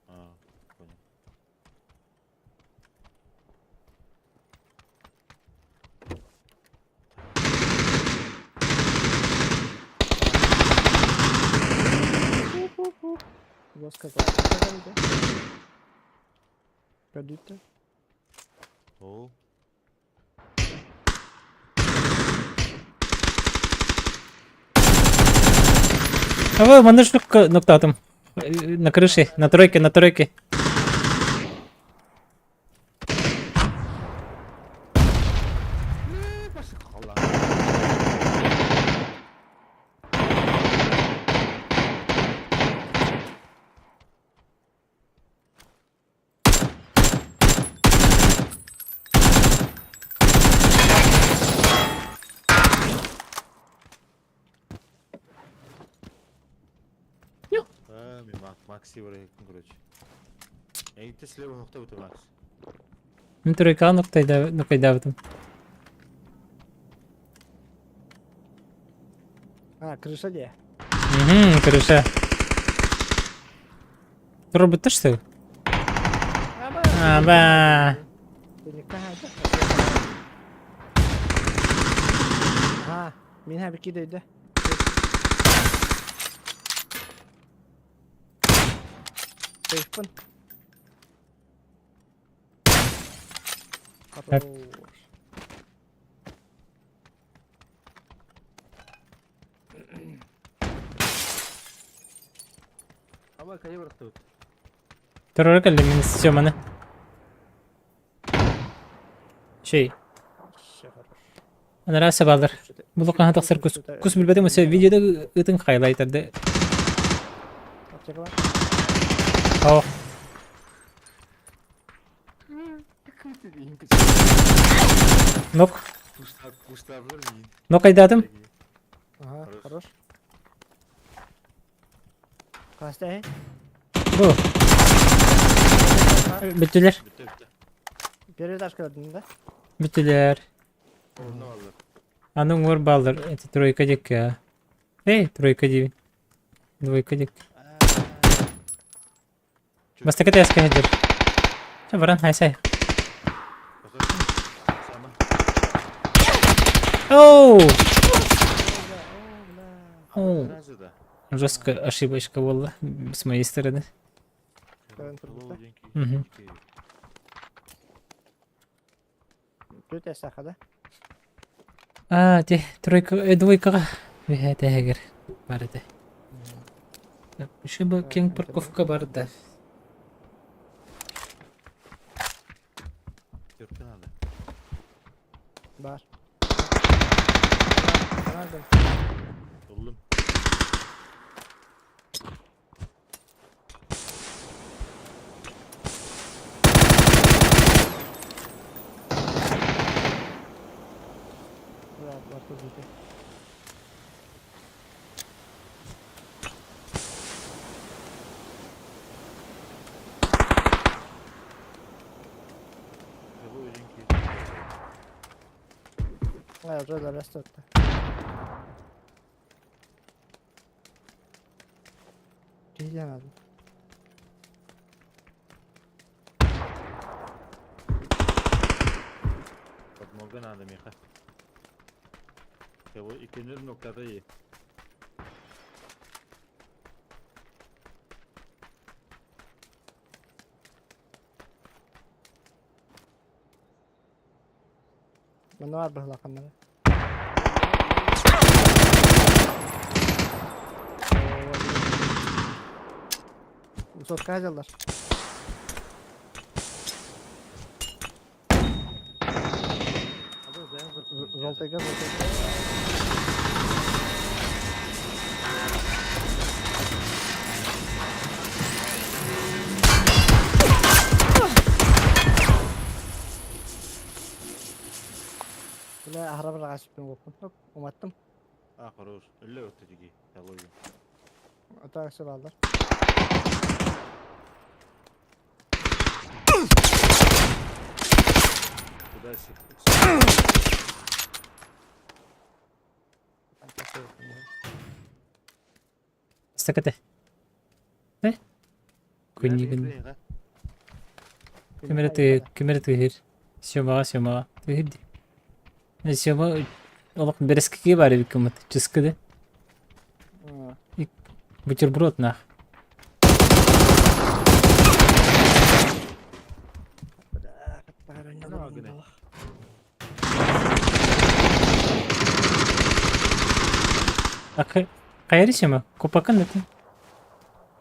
А, понял. Жестко Көрдүттэ. Ол. А вы манна штука ноктатым. На крыше, на тройке, на тройке. Макси барайкын, короче. Эйте слева нокта буту Макс. Мин тройкаҕа нокайдаабытым. А, крыша дии. Угу, крыша. Турбуттар что ли? Аба. А, мин хабики дөйдө. Сейфпын. Хорош. Аба кайы барахта бут. Турары кэллим мин Семаны. Шей. Все хорош. Анараа сабалар. Булукаха тахсар кус кус билбэтим өсө видеода ытын хайлайтарды. Аптека бар. О, нок. Кустар, кустарлар мин. Нок айдатым. Ага, хорош. Класста, Бу. Бүттүлэр. Bitti bitti. Первый этаж көрдүң да? Бүттүлэр. Орну алды. Аны уҥуор бааллар. Это тройка диэккэ. Эй, тройка диибин. Двойка диэк. Бастакы тээскэ сылдьар. Чэ, баран хайсай. Сама. Оу! Оу. Разы да. Жестко ошибочка была с моей стороны. Мгм. Төрт саха да? А, те, тройка, двойкаҕа. Үһэ тэһэгэр бар этэ. Еще бы кеҥ парковка бар да. Төрткө надо. Бар. Бар. Oğlum. Бар, бар, бар. А, уже растет. Киһи надо. Подмога надо, Миха. Его икенер noktada iyi. Манна бар быһылаханнары. Сотка хазалар. Жолтайга, жолтайга. Бля, аһара бір оппун. Уматтым. А, хорош. Өллө өттө диги. Ялой. Ата алдар. Куда сик? Стакате. Э? Күннигин. Кемере ты, кемере тыгыр. Сёмаға, сёмаға. Тыгыр ди. Сёма олох берескеге бар эбит кымыт. Чыскыды. Бутерброд нах. А кайры сёма? Копакан это?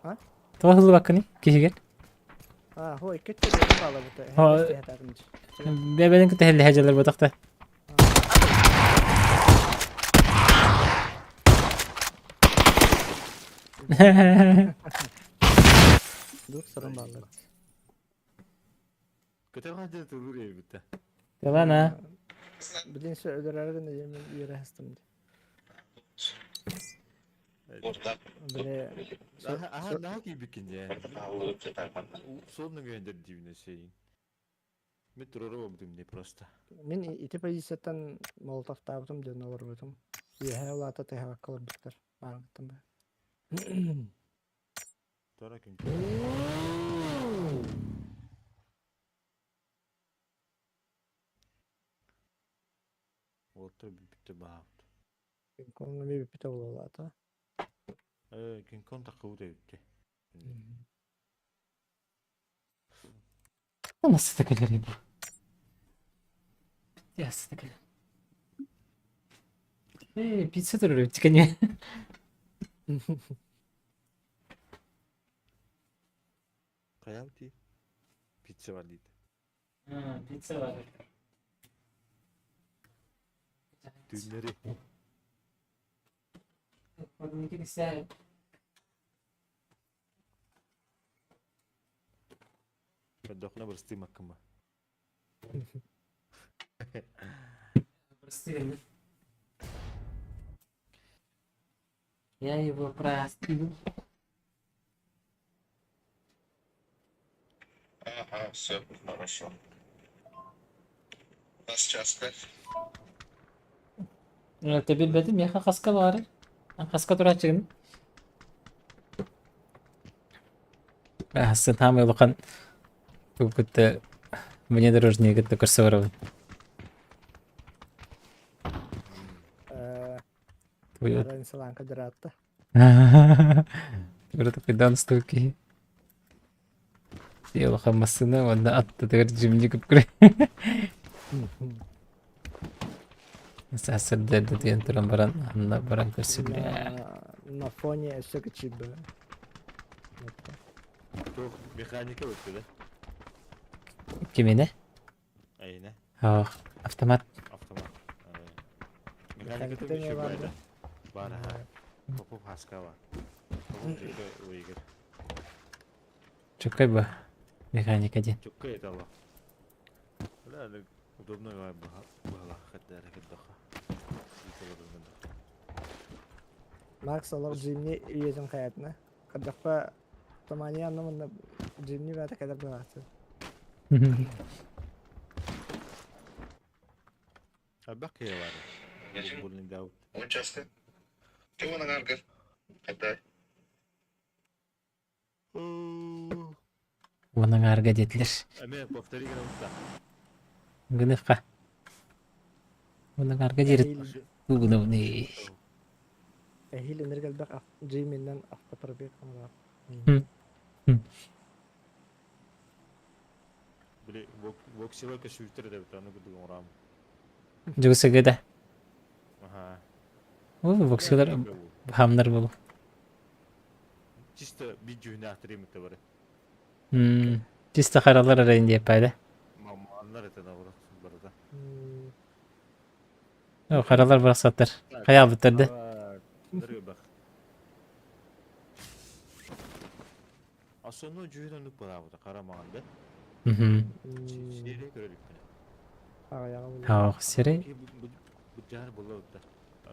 А? Тоғыз бакыны киһигер. А, хой, кетте бала бута. Бэбэлэн кытта хәҗәләр батакта. Дух сорон баллар. Көтөр хадя турur битте. Ялана. Билин сө өлөрөр гына мен үйрө хастым. Били Аха наһаа киирбиккин дьэ. Сонно гендер дивне сейин. Мен турара болдум не просто. Мин ити позицияттан молотовтаабытым диэн олорбутум. Үөһээ улаата тыһабакка олорбуттар. Баарыттан ба. Тора күн. Уоттар бүппүттэ баабыт. Кинг-Конг эмиэ бүппүтэ буолуолаата. Э, Кинг-Конг такыбыт эбитти. Nasıl takılır bu? Nasıl takılır? Эй, пицца турur тикене. Хайа ти? Пицца бар дейді. Пицца бар. Düğünleri. Көрдөхүнэ бырыстыы маккыма. Я его простил. Ага, все, хорошо. У нас часто. Ты билбетим, я хаска бар. Хаска турачыгын. Асын хамы улахан тугутта внедорожник это көрсө Э, Твою. Саланка дыраатта. Тура такой дан стуки. Улахан массына, онда атты тегер жимни көпкүрө. Сасырдерді деген туран баран, анна баран көрсө. На фоне өссө кычыбы. Туох механика өттү да? Кимине? Айна. Ах, автомат. Автомат. Механика Механиката еще эмиэ бар бар да? Бар аха. Попов хаска бар. Попов жеке уйгыр. Чукай ба. Механик один. Чукка это Бля, удобно была хотя ракетаха. Макс олох Джимни үйэтин хаятына. Кырдахпа Томания анна манна Джимни баата кэлэр баҕааты. Абак я бар. Булин даут. Участок. Чего на нарках? Это Оның арга детлер. Эме повтори грамота. Гынывка. Оның арга дерет. Тугуновны. Эһиил энергия элбэх Джиминнэн автопробег оҥорор. Били воксилка шүйтер деп аны гүдүг орам. Жүгісігі да. Аха. Ол воксилар хамнар болу. Чисто видео ахтырым бар. Чисто харалар арайын деп пайда. Маманнар это наоборот барда. Харалар барақсаттар. Қая бітірді. Ныры бак. Асону жүйрөнүк барабыта карамаганда. Сере көрөлүк. Ах, сере. Бу жар болот да.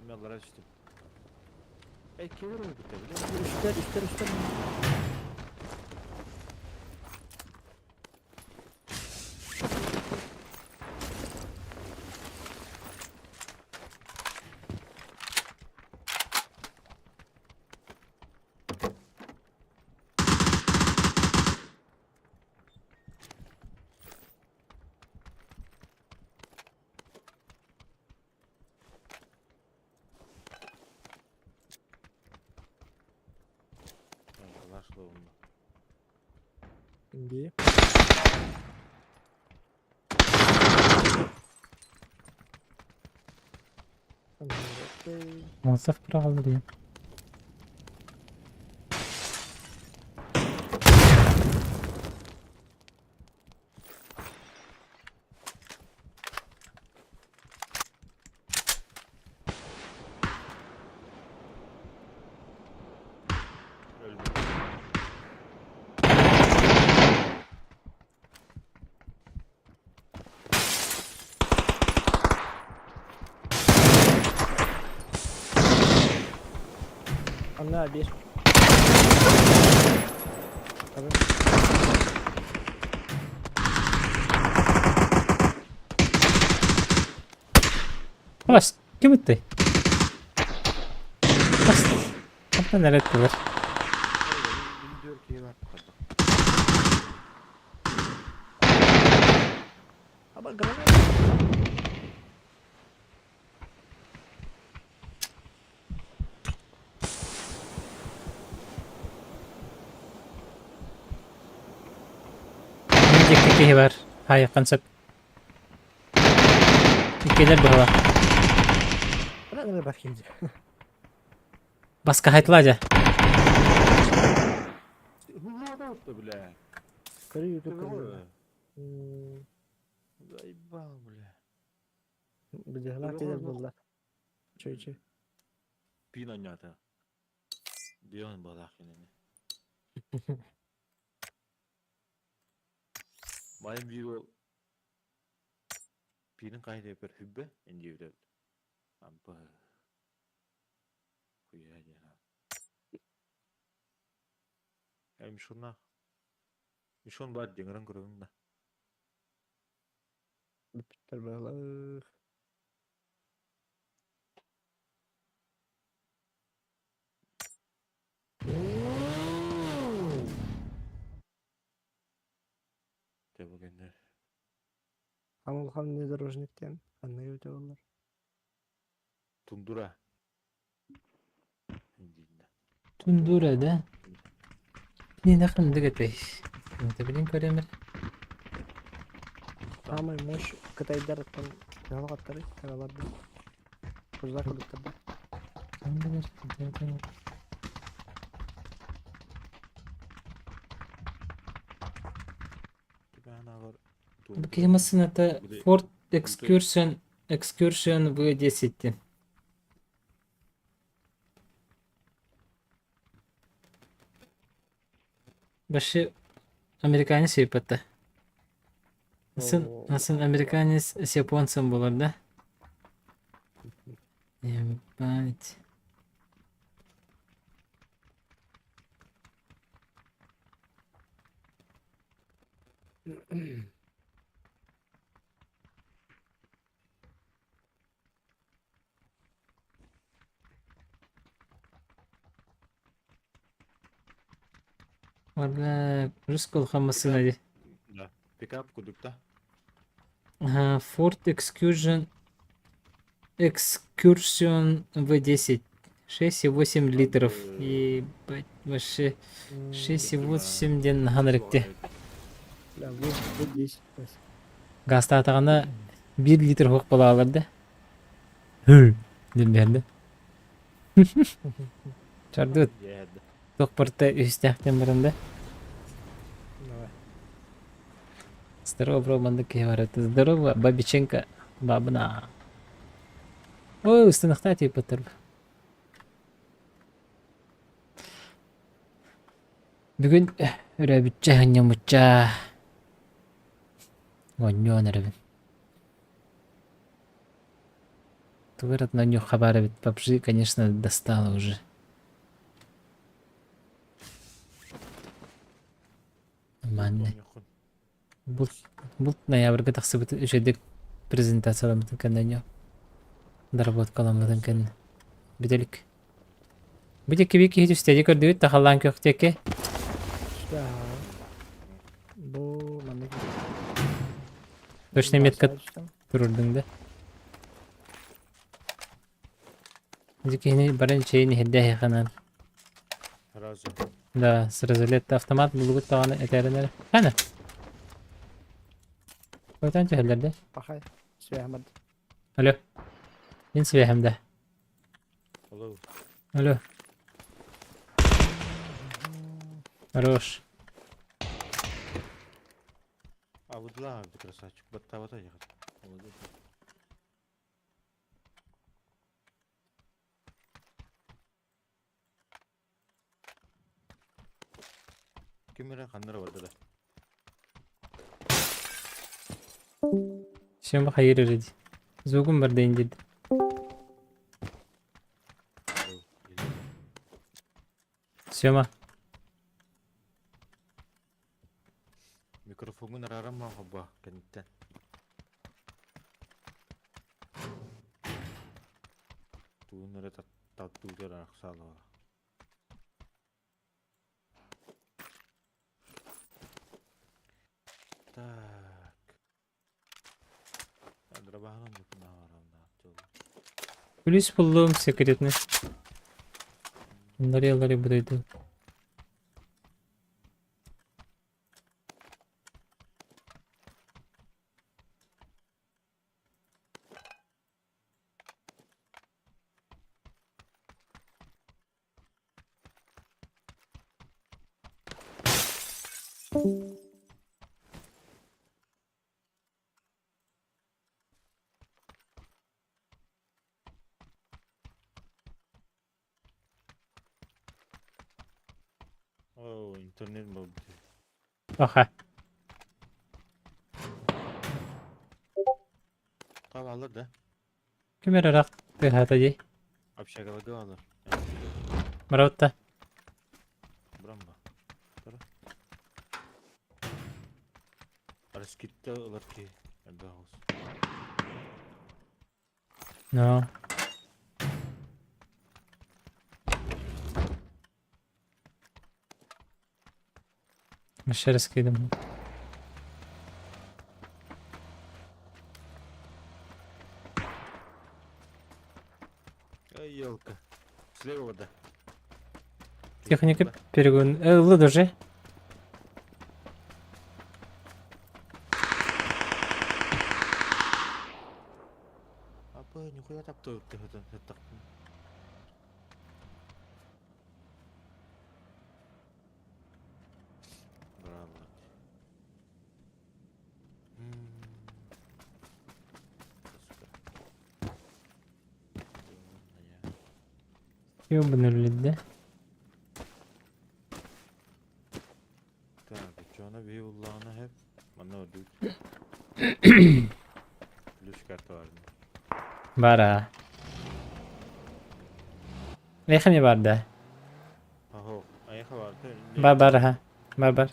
Мен алара түштүм. Эй, келер бу Үстер, үстер, үстер. Нашло. Инди. Молотов правда деген. Өлбүт. Анна bir. Tabii. Бас, ким ыттай? Бас. Хантан эрэ ыттылар. Ama granat. Дьикти киһи бар. Хайыххын сөп. Иккилэр быһыла. Гранат bakayım. Баска хайтла дьэ. Бля. Көрü YouTube көрü. Hmm. Заебал, бля. Быдыһалаах диэн буолла. Чөй-чөй. Пин аннята. Бион балах кинини. Майын биир ол пинин кайда бер хүббе инди Ампа. Хуя дена. Эм шуна. Мишон бар деңрен көрөм да. Бүппүттэр быһалаах. Тебегеннер. Хамыл хам внедорожник диэн ханна өтө боллар. Тундура. Индинна. Тундура да? Не нахрен дыгат Это блин көрөмөр. Самый мощь кытайдар там жалғаттары караларды. Кузак кудуктар. Бу киһи массыыната Ford Excursion Excursion V10 Вообще американец ыыппата. Сын, сын американец с японцем буолар да? Ебать. Бля, русского массыына дии. Да. Пикап кудукта. Ага, Ford Excursion Excursion V10 6,8 литров. Ебать, вообще 6,8 диэн наһаа ынырыкты. Бля, V10. Гаастаатаҕына биир литр суох буолаалар да. Һы диэн биэрдэ. Чардыт. Туох барыта үһүстээхтэн баран да. Давай. Здорово, бро, маннык киһи бар этэ. Здорово, Бабиченко, бабына. Ой, ыстынахтаа тиийбэттэр. Бүгүн өрөөбүччэ, ынньаммычча оонньуон эрэбин. Тугу эрэ оонньуохха баар эбит. PUBG, конечно, достала уже. Манна. Булт, булт ноябрьга тахсыбыт үчүгэйдик презентацияламмытын кэннэ ньо доработкаламмытын кэннэ бүтэлик. Бу диэки биир киһи түстэди көрдүгүт да халлаан күөх диэки. Бу маннык Точно метка турурдуҥ да. Ити киһини баран чэйин иһэрдэ ханан. Сразу. Да, сразу лет автомат булугут даҕаны этээрин эрэ. Хана. Қайтан түһэллэр да? Пахай. Свяһым барда. Алло. Мин свяһым да. Алло. Алло. Хорош. А вот ла, красавчик. Баттавата ехать. Молодец. Ким эрэ ханнара барда да. Всем хайыр эрэ дии. Звугум барда диэн. Сема. Микрофоҥҥун арааран маҕаба кэнниттэн. Тугун эрэ таттыытар арахсаалаҕа. Так. Плюс буллум секретный. Ларри ларри буду. О, интернет буолбут. Аха. Хаалалар да? Ким эрэ ыраах тыаһаата дии. Общагаларга бааллар. Барабытта. Брамба. Тара. Раскидта ылар киһи. Элбэх оҕус. No. Еще раз кидем. Ай, елка. Слева вода. Техника перегон. Ыллы даже. Апа, нихуя таптı тахтын. Браво. Ёбаный да? Так, очоно биһи уллаҕына хэп манна ордук. Плюс карта бар. Бара. Эйхэ не бар да? Аһо, айха бар. Бар бар ха. Бар бар.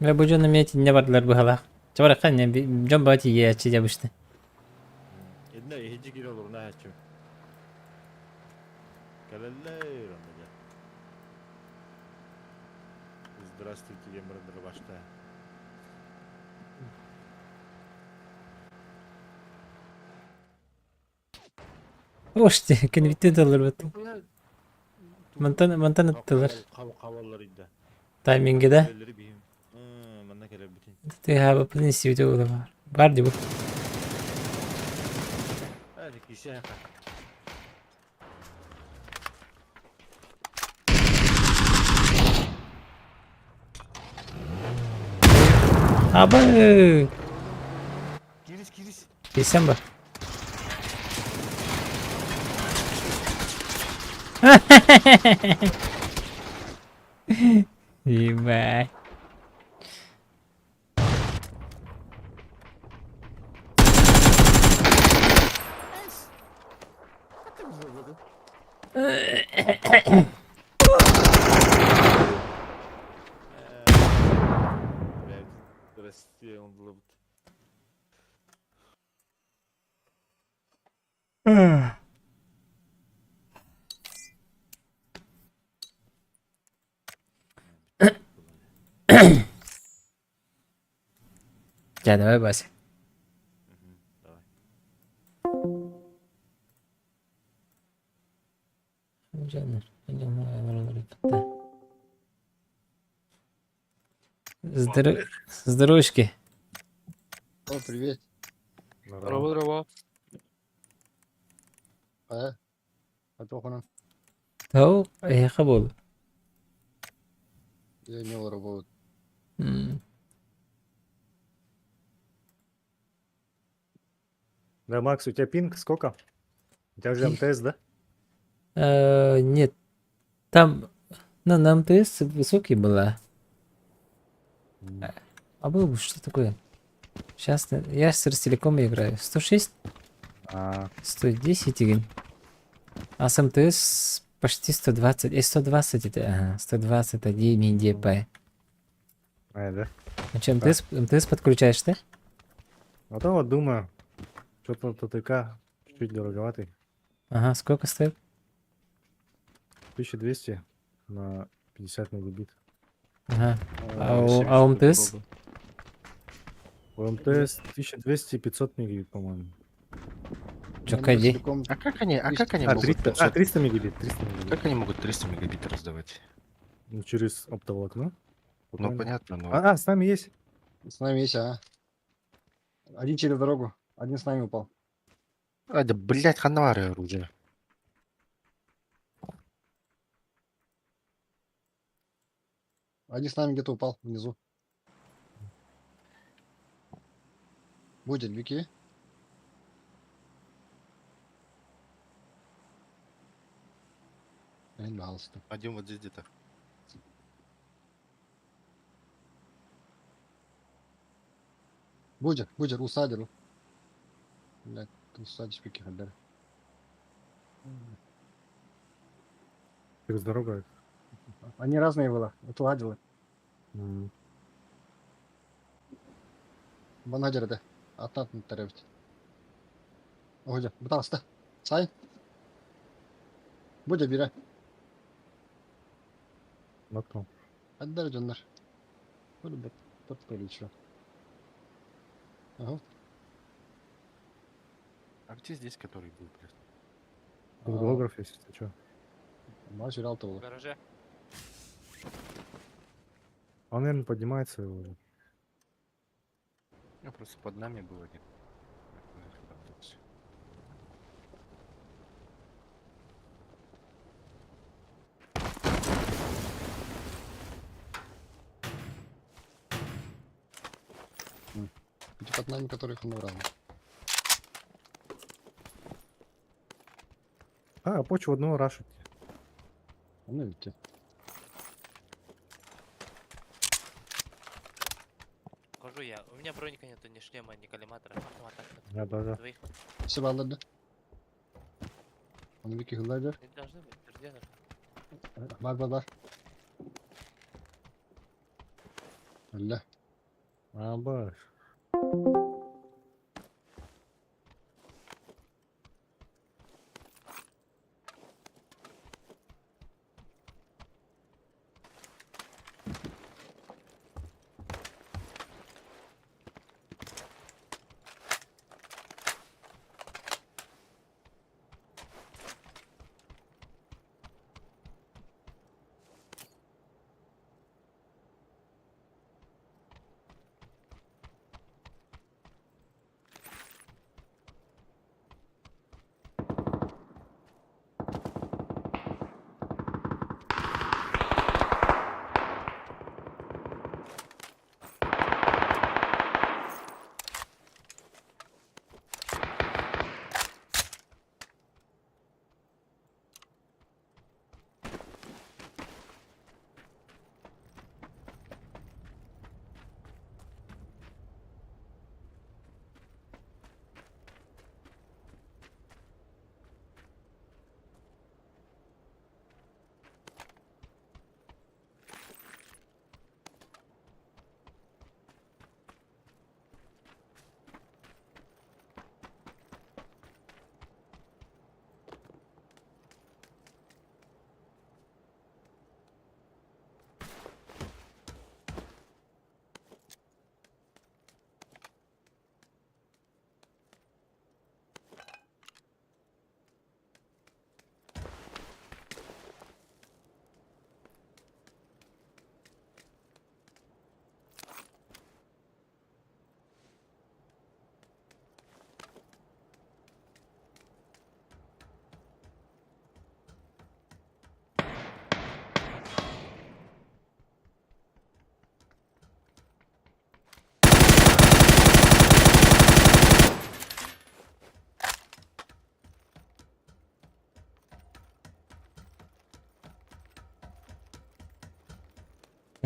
Бля, бу дьон эмиэ итиннэ бардылар быһалаах. Чэ барахха иннэ дьон баҕа тиийээччи дьабышты. Иннэ иһиджи киирэ олоруна аһаччым. Кэлэллэр онно дьэ. Здравствуйте диэн баран башта. Ошти, кэнниттэн тылларбыт. Мантан мантан ыттылар. Хабаллар ида. Тайминге да. Манна кэлэрбитин. Тыаһаабыппын истибитэ буола баар. Бар дии бу. Кисе Абы! Кирис, кирис. Кирсэн бар. Ебать. Здрасте, он был. Дьэ, давай, Вася. Давай. Здоро... Здоровочки. О, привет. Здорово, здорово. А? А то хана. Тау, эһиэхэ буол. Я не работаю. М. Да, Макс, у тебя пинг сколько? У тебя же МТС, да? Нет, там, ну, на МТС высокий была. А был бы, что такое? Сейчас я с Ростелеком играю. 106? А, 110 игин. А с МТС почти 120. 120 это, ага, 121 мегабайт. а, да? А что, МТС, МТС подключаешь ты? А то вот думаю, что-то ТТК чуть-чуть дороговатый. Ага, сколько стоит? 1200 на 50 мегабит. Ага. А у МТС? У МТС 1200 500 мегабит, по-моему. Чё, кайди? А как они А, могут 300, 500 а, 300 мегабит, 300 мегабит. Как они могут 300 мегабит раздавать? Ну, через оптоволокно. Ну, Спокойно. понятно, но... А, с нами есть. С нами есть, а. Один через дорогу, один с нами упал. А, да, блядь, ханвары оружие. Один с нами где-то упал внизу. Будет, Вики. Один вот здесь где-то. Будет, будет, усадил. Блядь, усадишь пики хабер. Через дорогу. Они разные было, отладилы. М. Банадер, да. Атат на тарелке. Огодя, пытался. Сай. Будя бира. Нокнул. Отдар дьоннор. Ребят, подпылить Ага. А где здесь, который был, блядь? Тут голограф есть, ты чё? Материал то В гараже. Он, наверное, поднимается уже. Я просто под нами был один. Эти под нами, которых он набрал. А, почву одного рашить. Ну, видите. Хожу я. У меня броника нету, ни шлема, ни коллиматора. Автомата. Да, да, да. Двоих Все ладно. Он Вики Гладер. не должны быть. Где Бар, бар, бар. Ля. А, баш.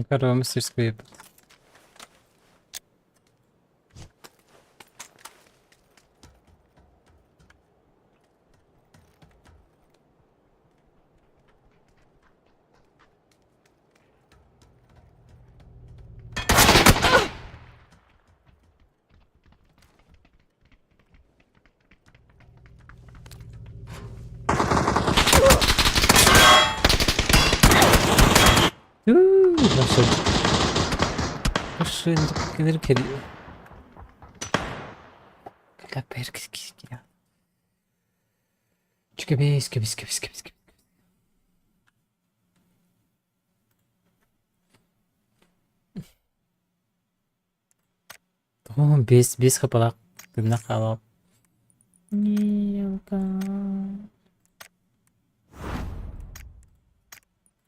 Корова мастерскую. Вообще. Кэбис, кэбис, кэбис, кэбис, кэбис. О, бес, бес хапалаах гына хаалап.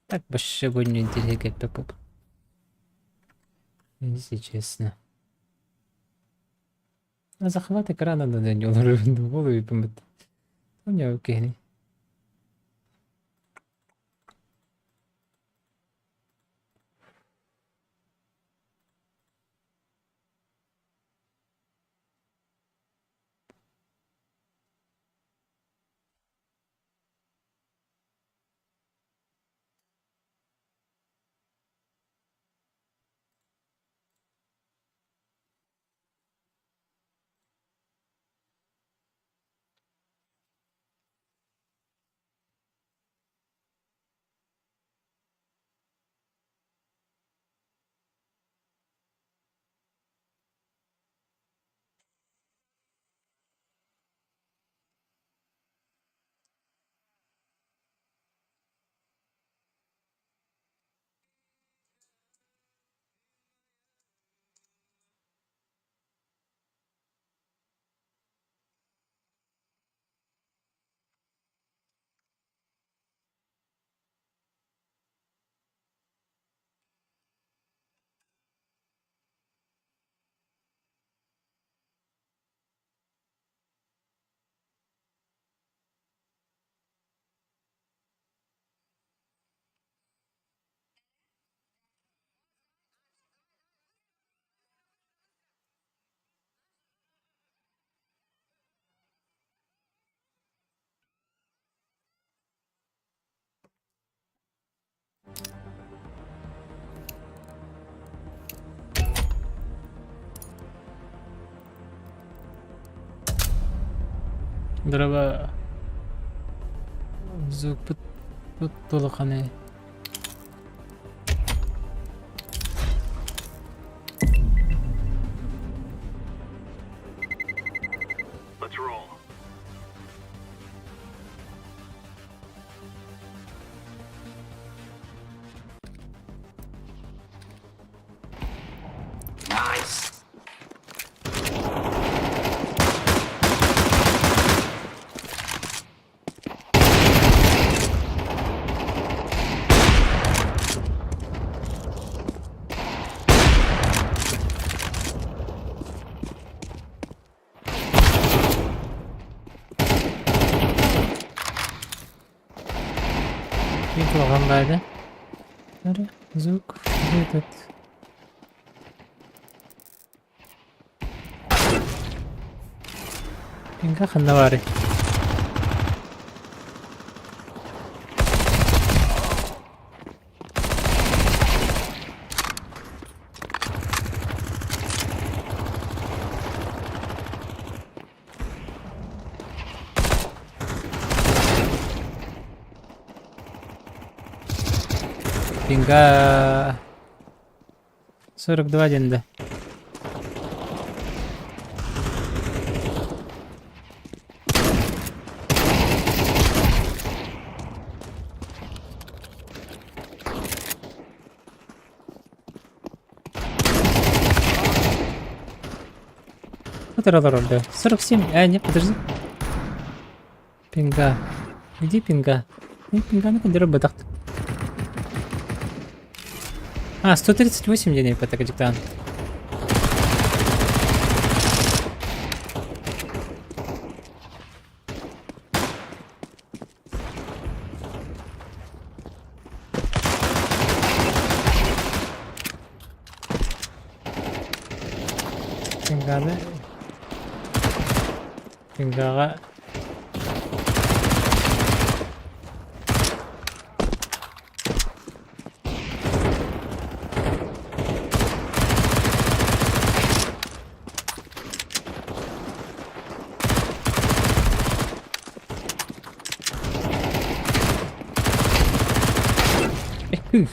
Так вообще не интересно поп. Если честно. А захват экрана на не голову помыт. У меня окей. Дороба звук толоханы. Let's roll. Nice. Ким куһаҕан баайда? Эрэ, звук этот. Пинга ханна баарый? Пинга 42 диэн да. Вот роль, да. 47. А, нет, подожди. Пинга. Где пинга? Не, пинга на кондеро бадахт. А, 138 денег по диктант. Пинганы. Пингаҕа Эх.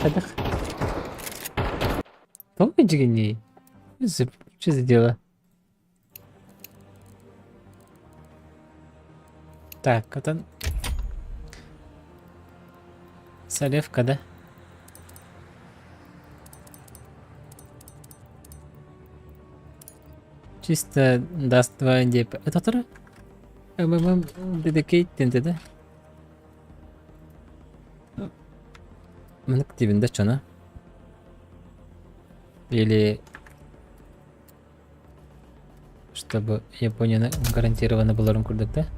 Хайдах? Тоҕо дьигиннии? Что за дело? Так, это... Солевка, да? Чисто даст 2 НДП. Это второй? МММ Dedicated, да? Мынык дибин да чона? Или чтобы Японияны гарантированно буларын курдук да?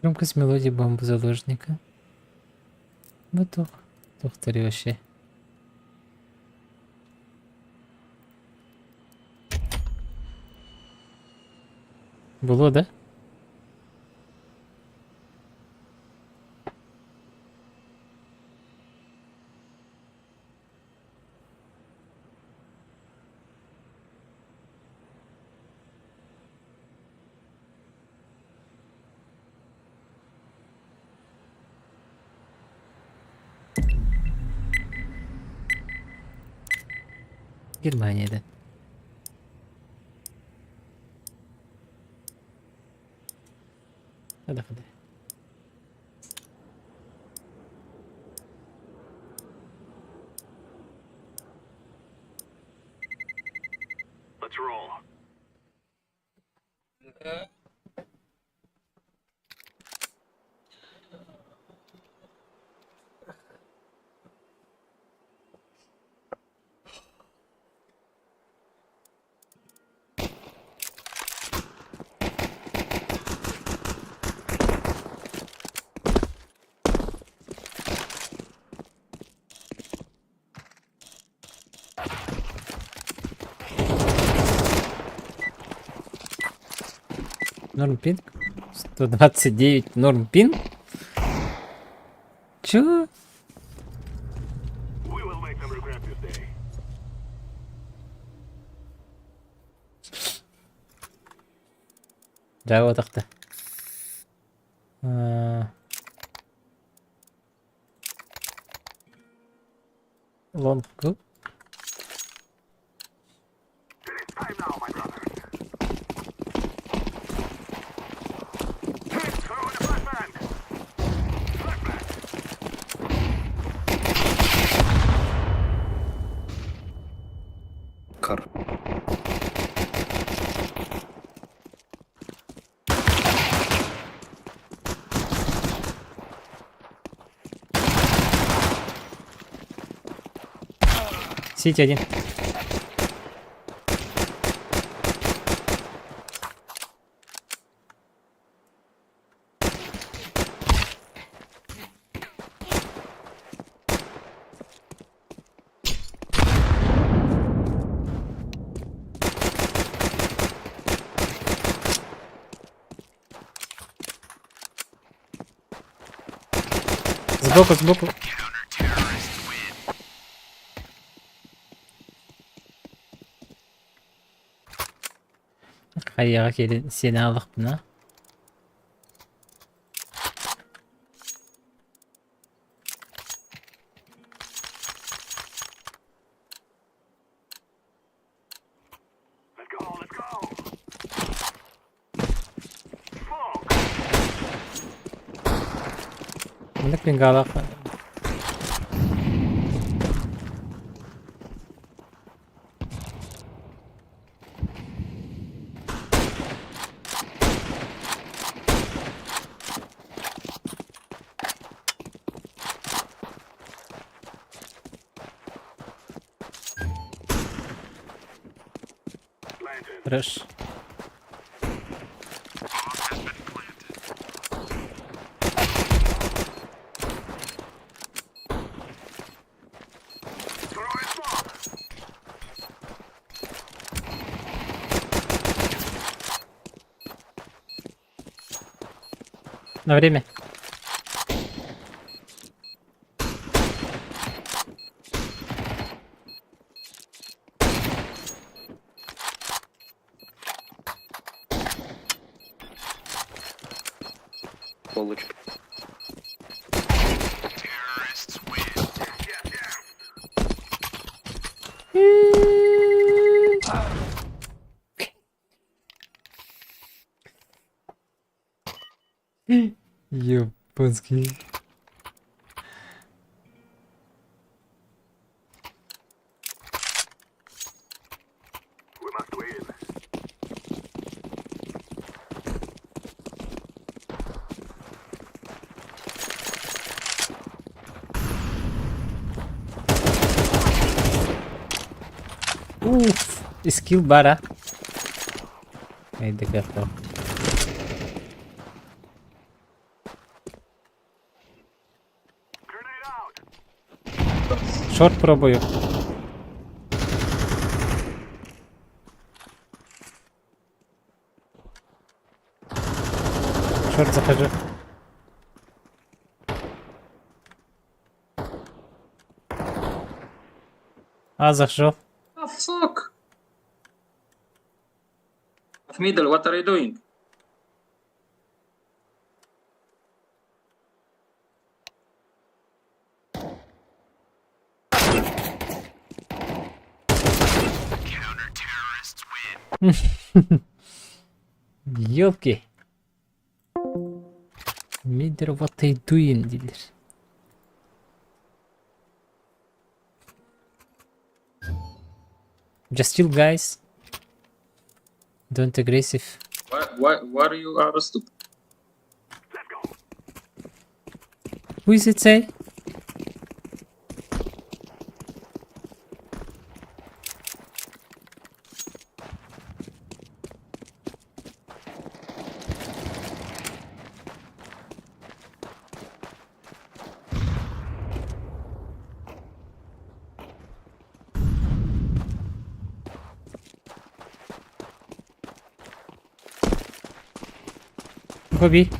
Громкость мелодии бомбы заложника. Вот тух. Тухтари вообще. Было, да? Германия, да. Hadi hadi. Let's roll. Норм пинг? 129 норм пинг? Чё? We will make them regret this day. Да, вот так-то. Лонг go. It is time now, my brothers. Throw in a flashbang. Flashbang. Кар. Сити один. Сбоку, сбоку. Хайаға келин сені алықпын, а? Let's go, let's go. Smoke. Мындык пингалах. Хорош. На время. Японский. We must win. Уф, скилл бара. Эй, Short пробую. Short захожу. А, зашел. Oh, fuck! Middle, what are you doing? Ёлки. Middle, what are you doing дииллэр. Just chill, guys. Don't aggressive. Why are you are stupid? Who is it say? Хоби.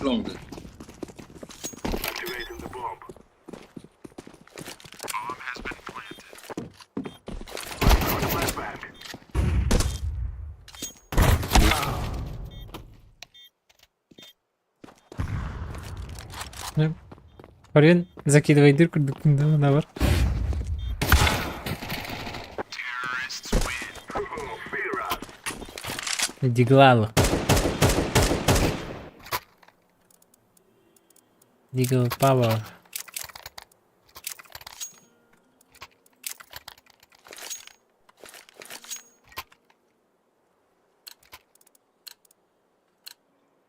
Long. Activating the bomb. Bomb has been planted. Throwing a flashbang. Хорин закидывай дырку на бар. Диглала. Дигл Power.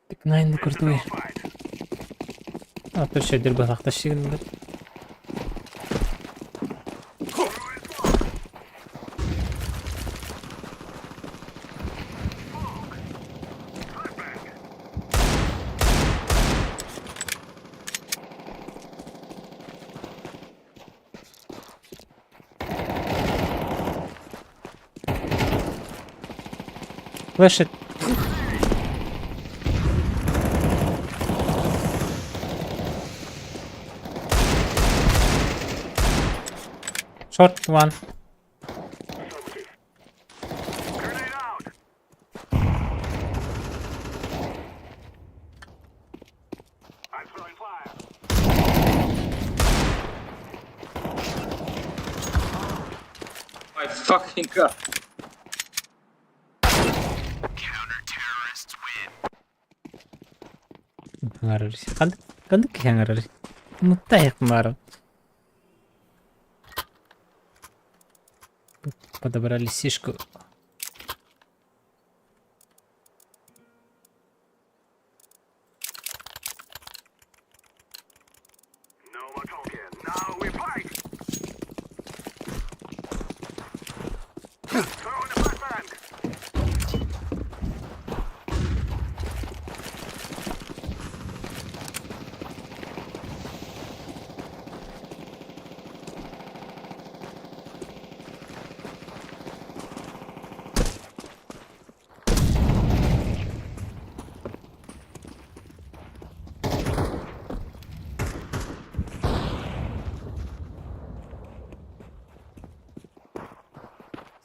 Так найн крутой. А, то еще дырбалахтащигин. Флешит. Short one. Grenade out. I'm throwing fire. My fucking god. Хаңарар. Ханнык хаңарар. Муттайық мары. Подобрали сишку.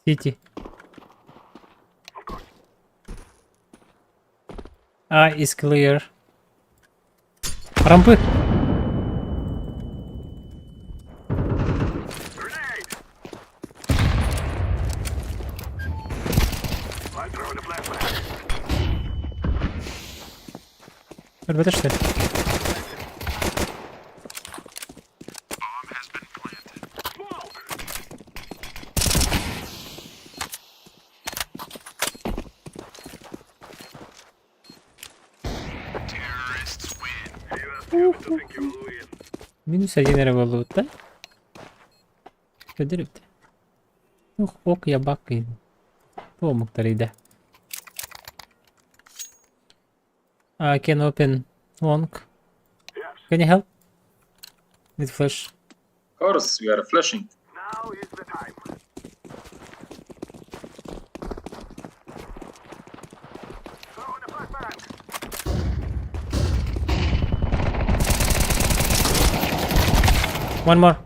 Сити. A is clear. Рампы. Ребята, что ли? Минус один эрэ буоллубут да? Көдөрүбүт. Ух, ок я баккыйын. Бу омуктар иде. I can open long. Can you help? With flash. Of course, we are flashing. One more.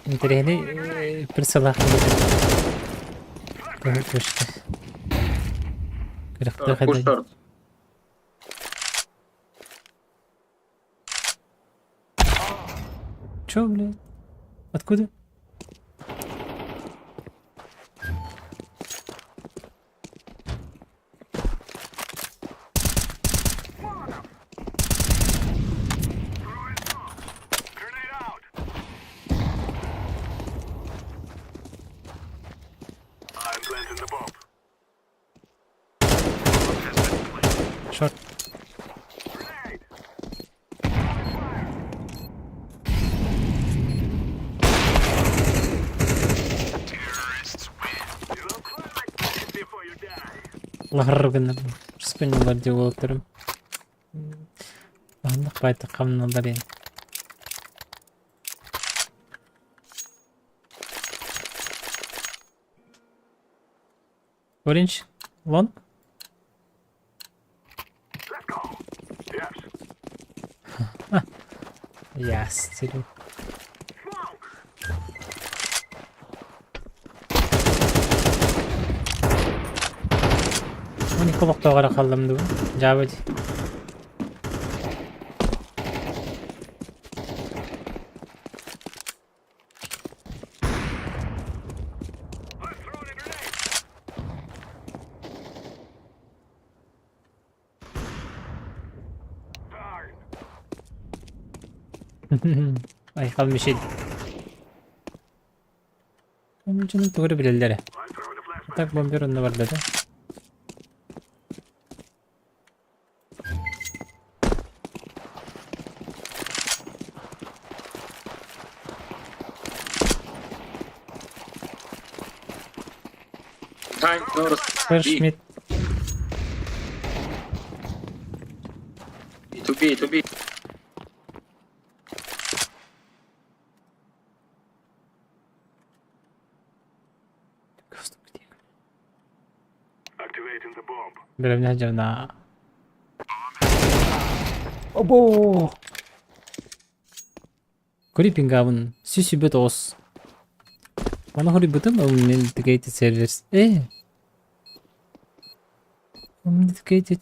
Интэриэһинэй персонаж Push short. Чё, блядь? Откуда? Short. Лаһар гыннар. Спиннер дип олтырым. Аннык байтак камналар енді. Orange. Long. Yes, сирин. Оны колоктоогара халлам дуу. Жабы. Айхал Мишель. Onun doğru bilirler. Так бомбер онно бар да. Behind doors. First B. mid. To B, to B. Бөлөмнө жана. Обо! Крипингабын сүсүбөт ос. Мана хори бутым dedicated servers. Э. Dedicated.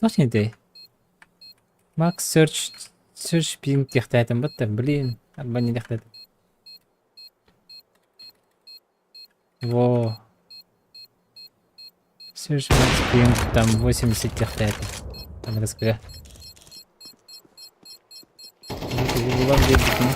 Точно дээ. Max search search ping диэхтэйтэн бат блин. Арбани диэхтэйтэн. Во. Search max ping там 80 диэхтэйтэн. Там раскрыа. Булам диэбитин.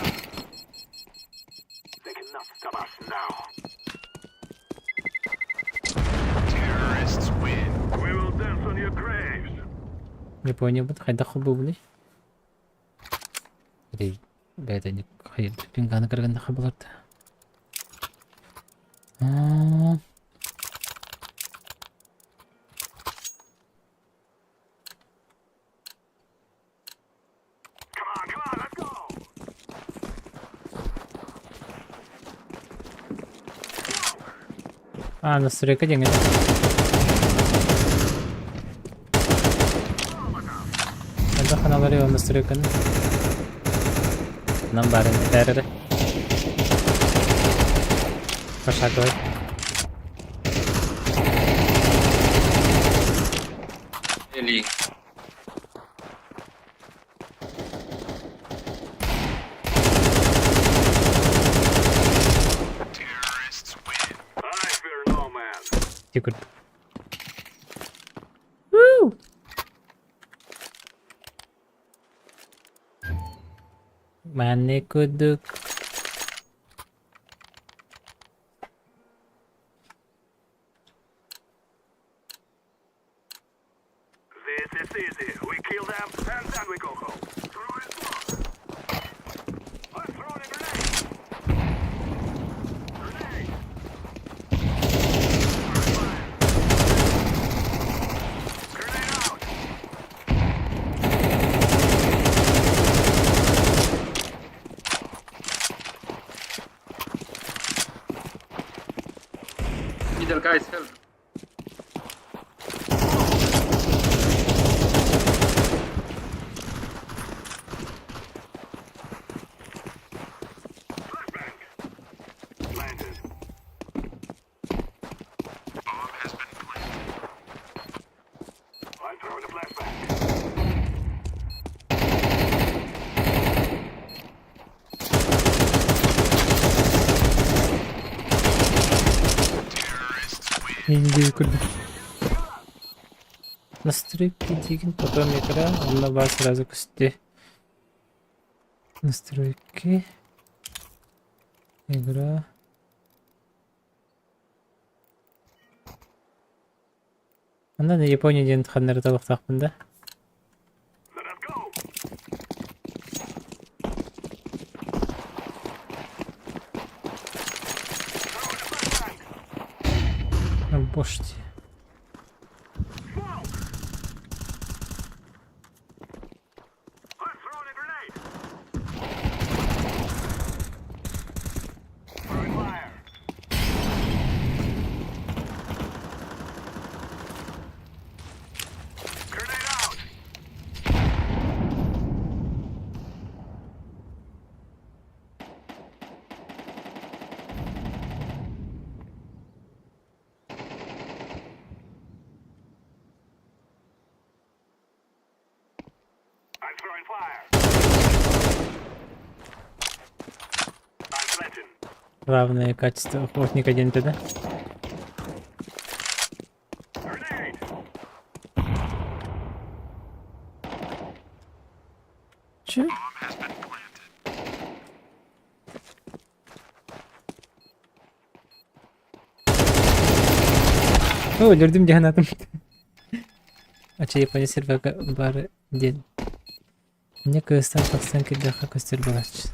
Япониябыт хайдах холбуубунуй? Бэйэтэ пинганы кыргыннахха буларда. А, настройка деньги. Хайдах ханалары ол настройканы? Нам барын этэрere. Пошаговый. Или Ити курдук. Манны курдук. Middle guys, help. Индии курдук. Настройки диигин, потом игра, онно баар сразу көстүө. Настройки. Игра. Онно Япония диэн ханнары талыахтаахпын да? Бошти. Главное качество охотника диэн да? Че? О, өлөрдүм диэн атым. Ача Япония сервака бары диэн. Мне кыыстан тахсан кирдэххэ көстөр буолааччы.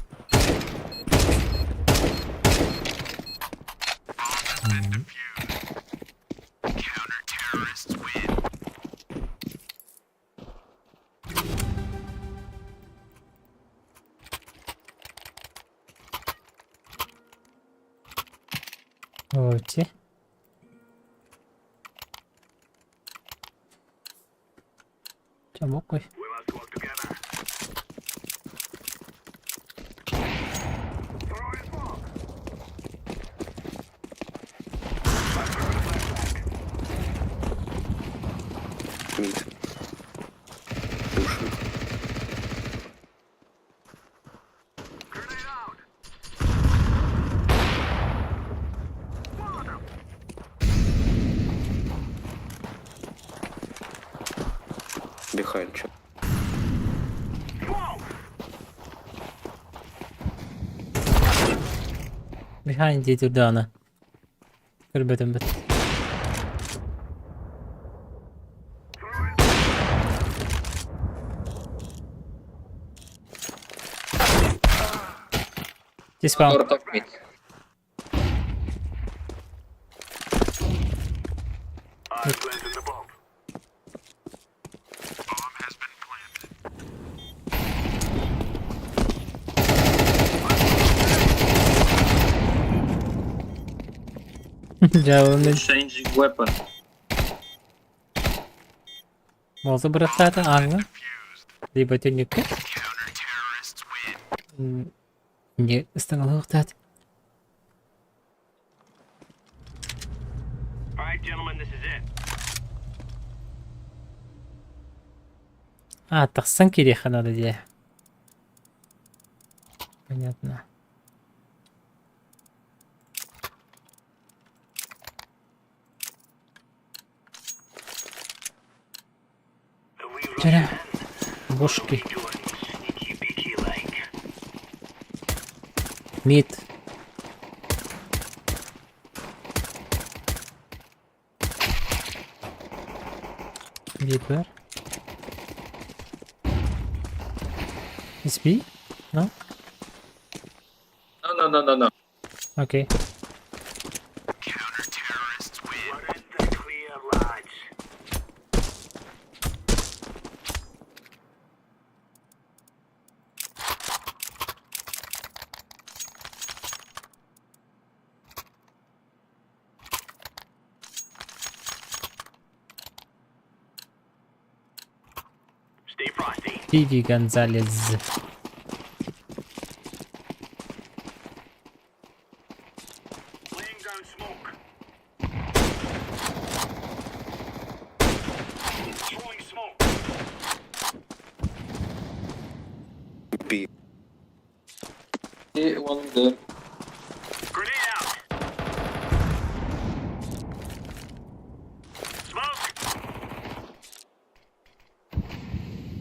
Оти. Чамокой. Мид. Уши. Behind, чё? Behind дии турдаҕына. Көрбөтүм быт. Диспаун. Door top mid. Дьааланы Changing weapon. Мозу бырахтаата ааҥҥа. Либо түннүккэ. Не ыстаҥалыахтаат. А, тахсан киириэххэ наада дии. Понятно. Вчера бошки. Мид. Mid var. Is B? No? No, no, no, no, no. Okay. Диди Гонзалес. B. One there.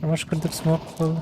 Может, курдук смог был.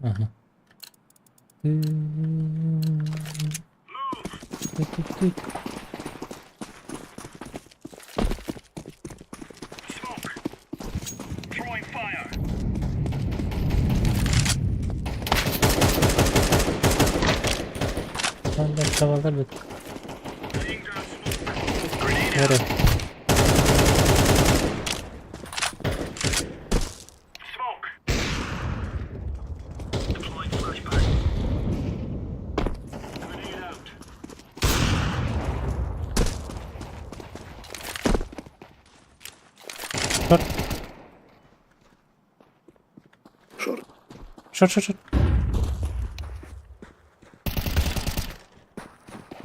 Ага. Tavallar бит. Нere? Short. Short. Short, short, short.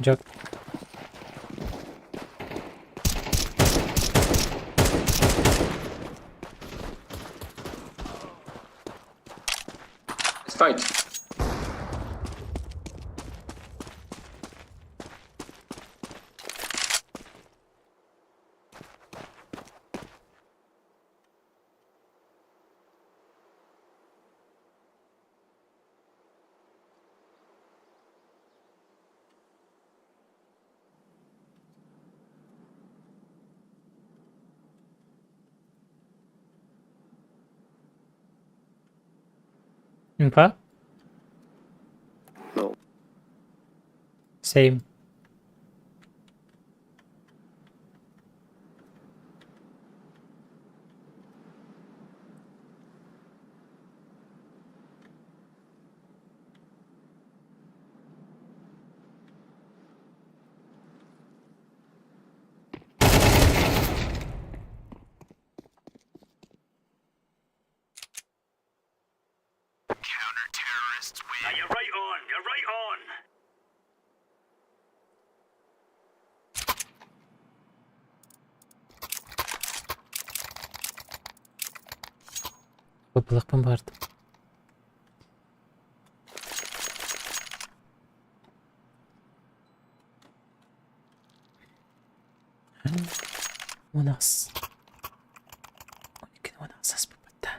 Jack. Let's fight. Инфа? No. Same. Быбылахпын бардым. У нас. У нас аспыппыта.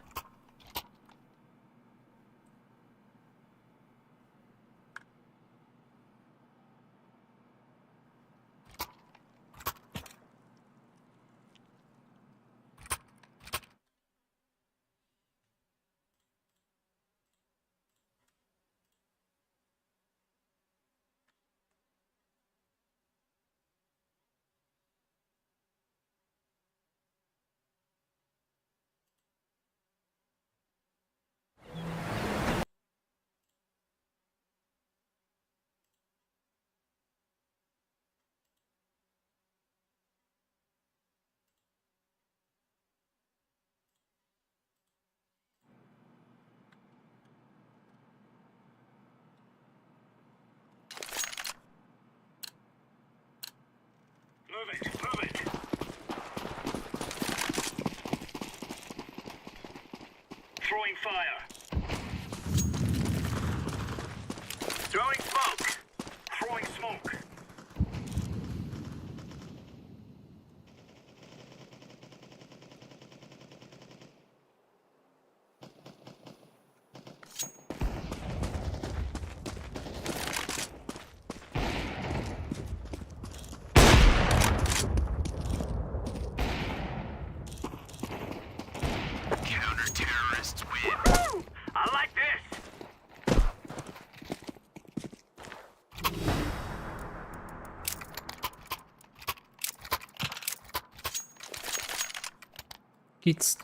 Kids.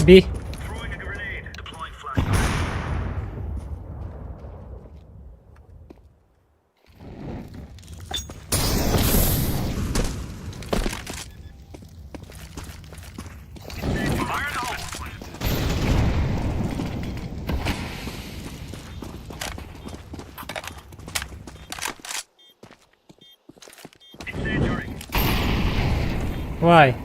B. Why?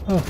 Oh.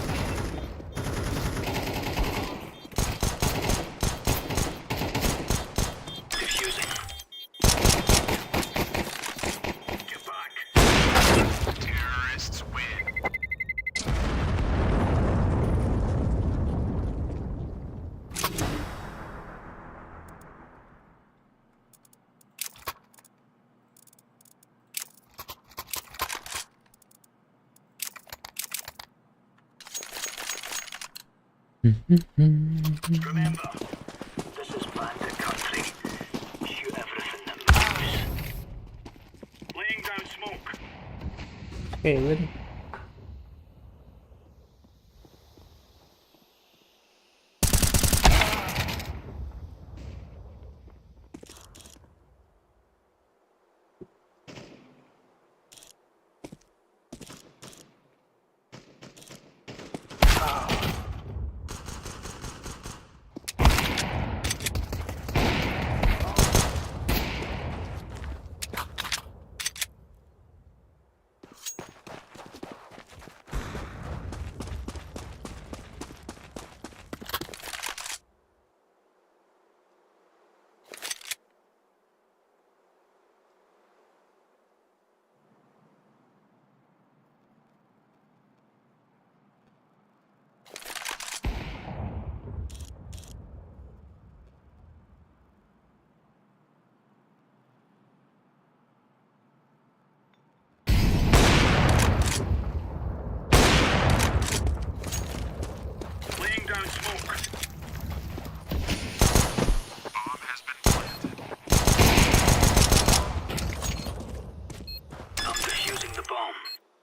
Okay, wait.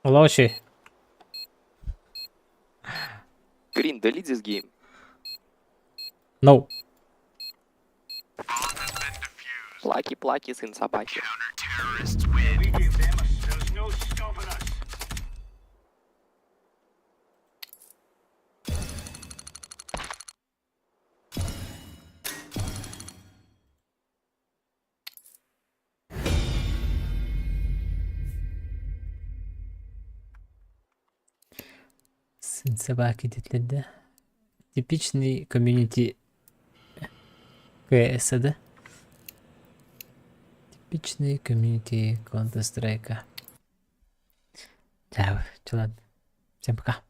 Олоочи. Green, delete this game. No. Плаки, плаки, сын собаки. Сын собаки диэтилэр да. Типичный комьюнити КС да? Типичный комьюнити Counter-Strike. Чао, ладно. Всем пока.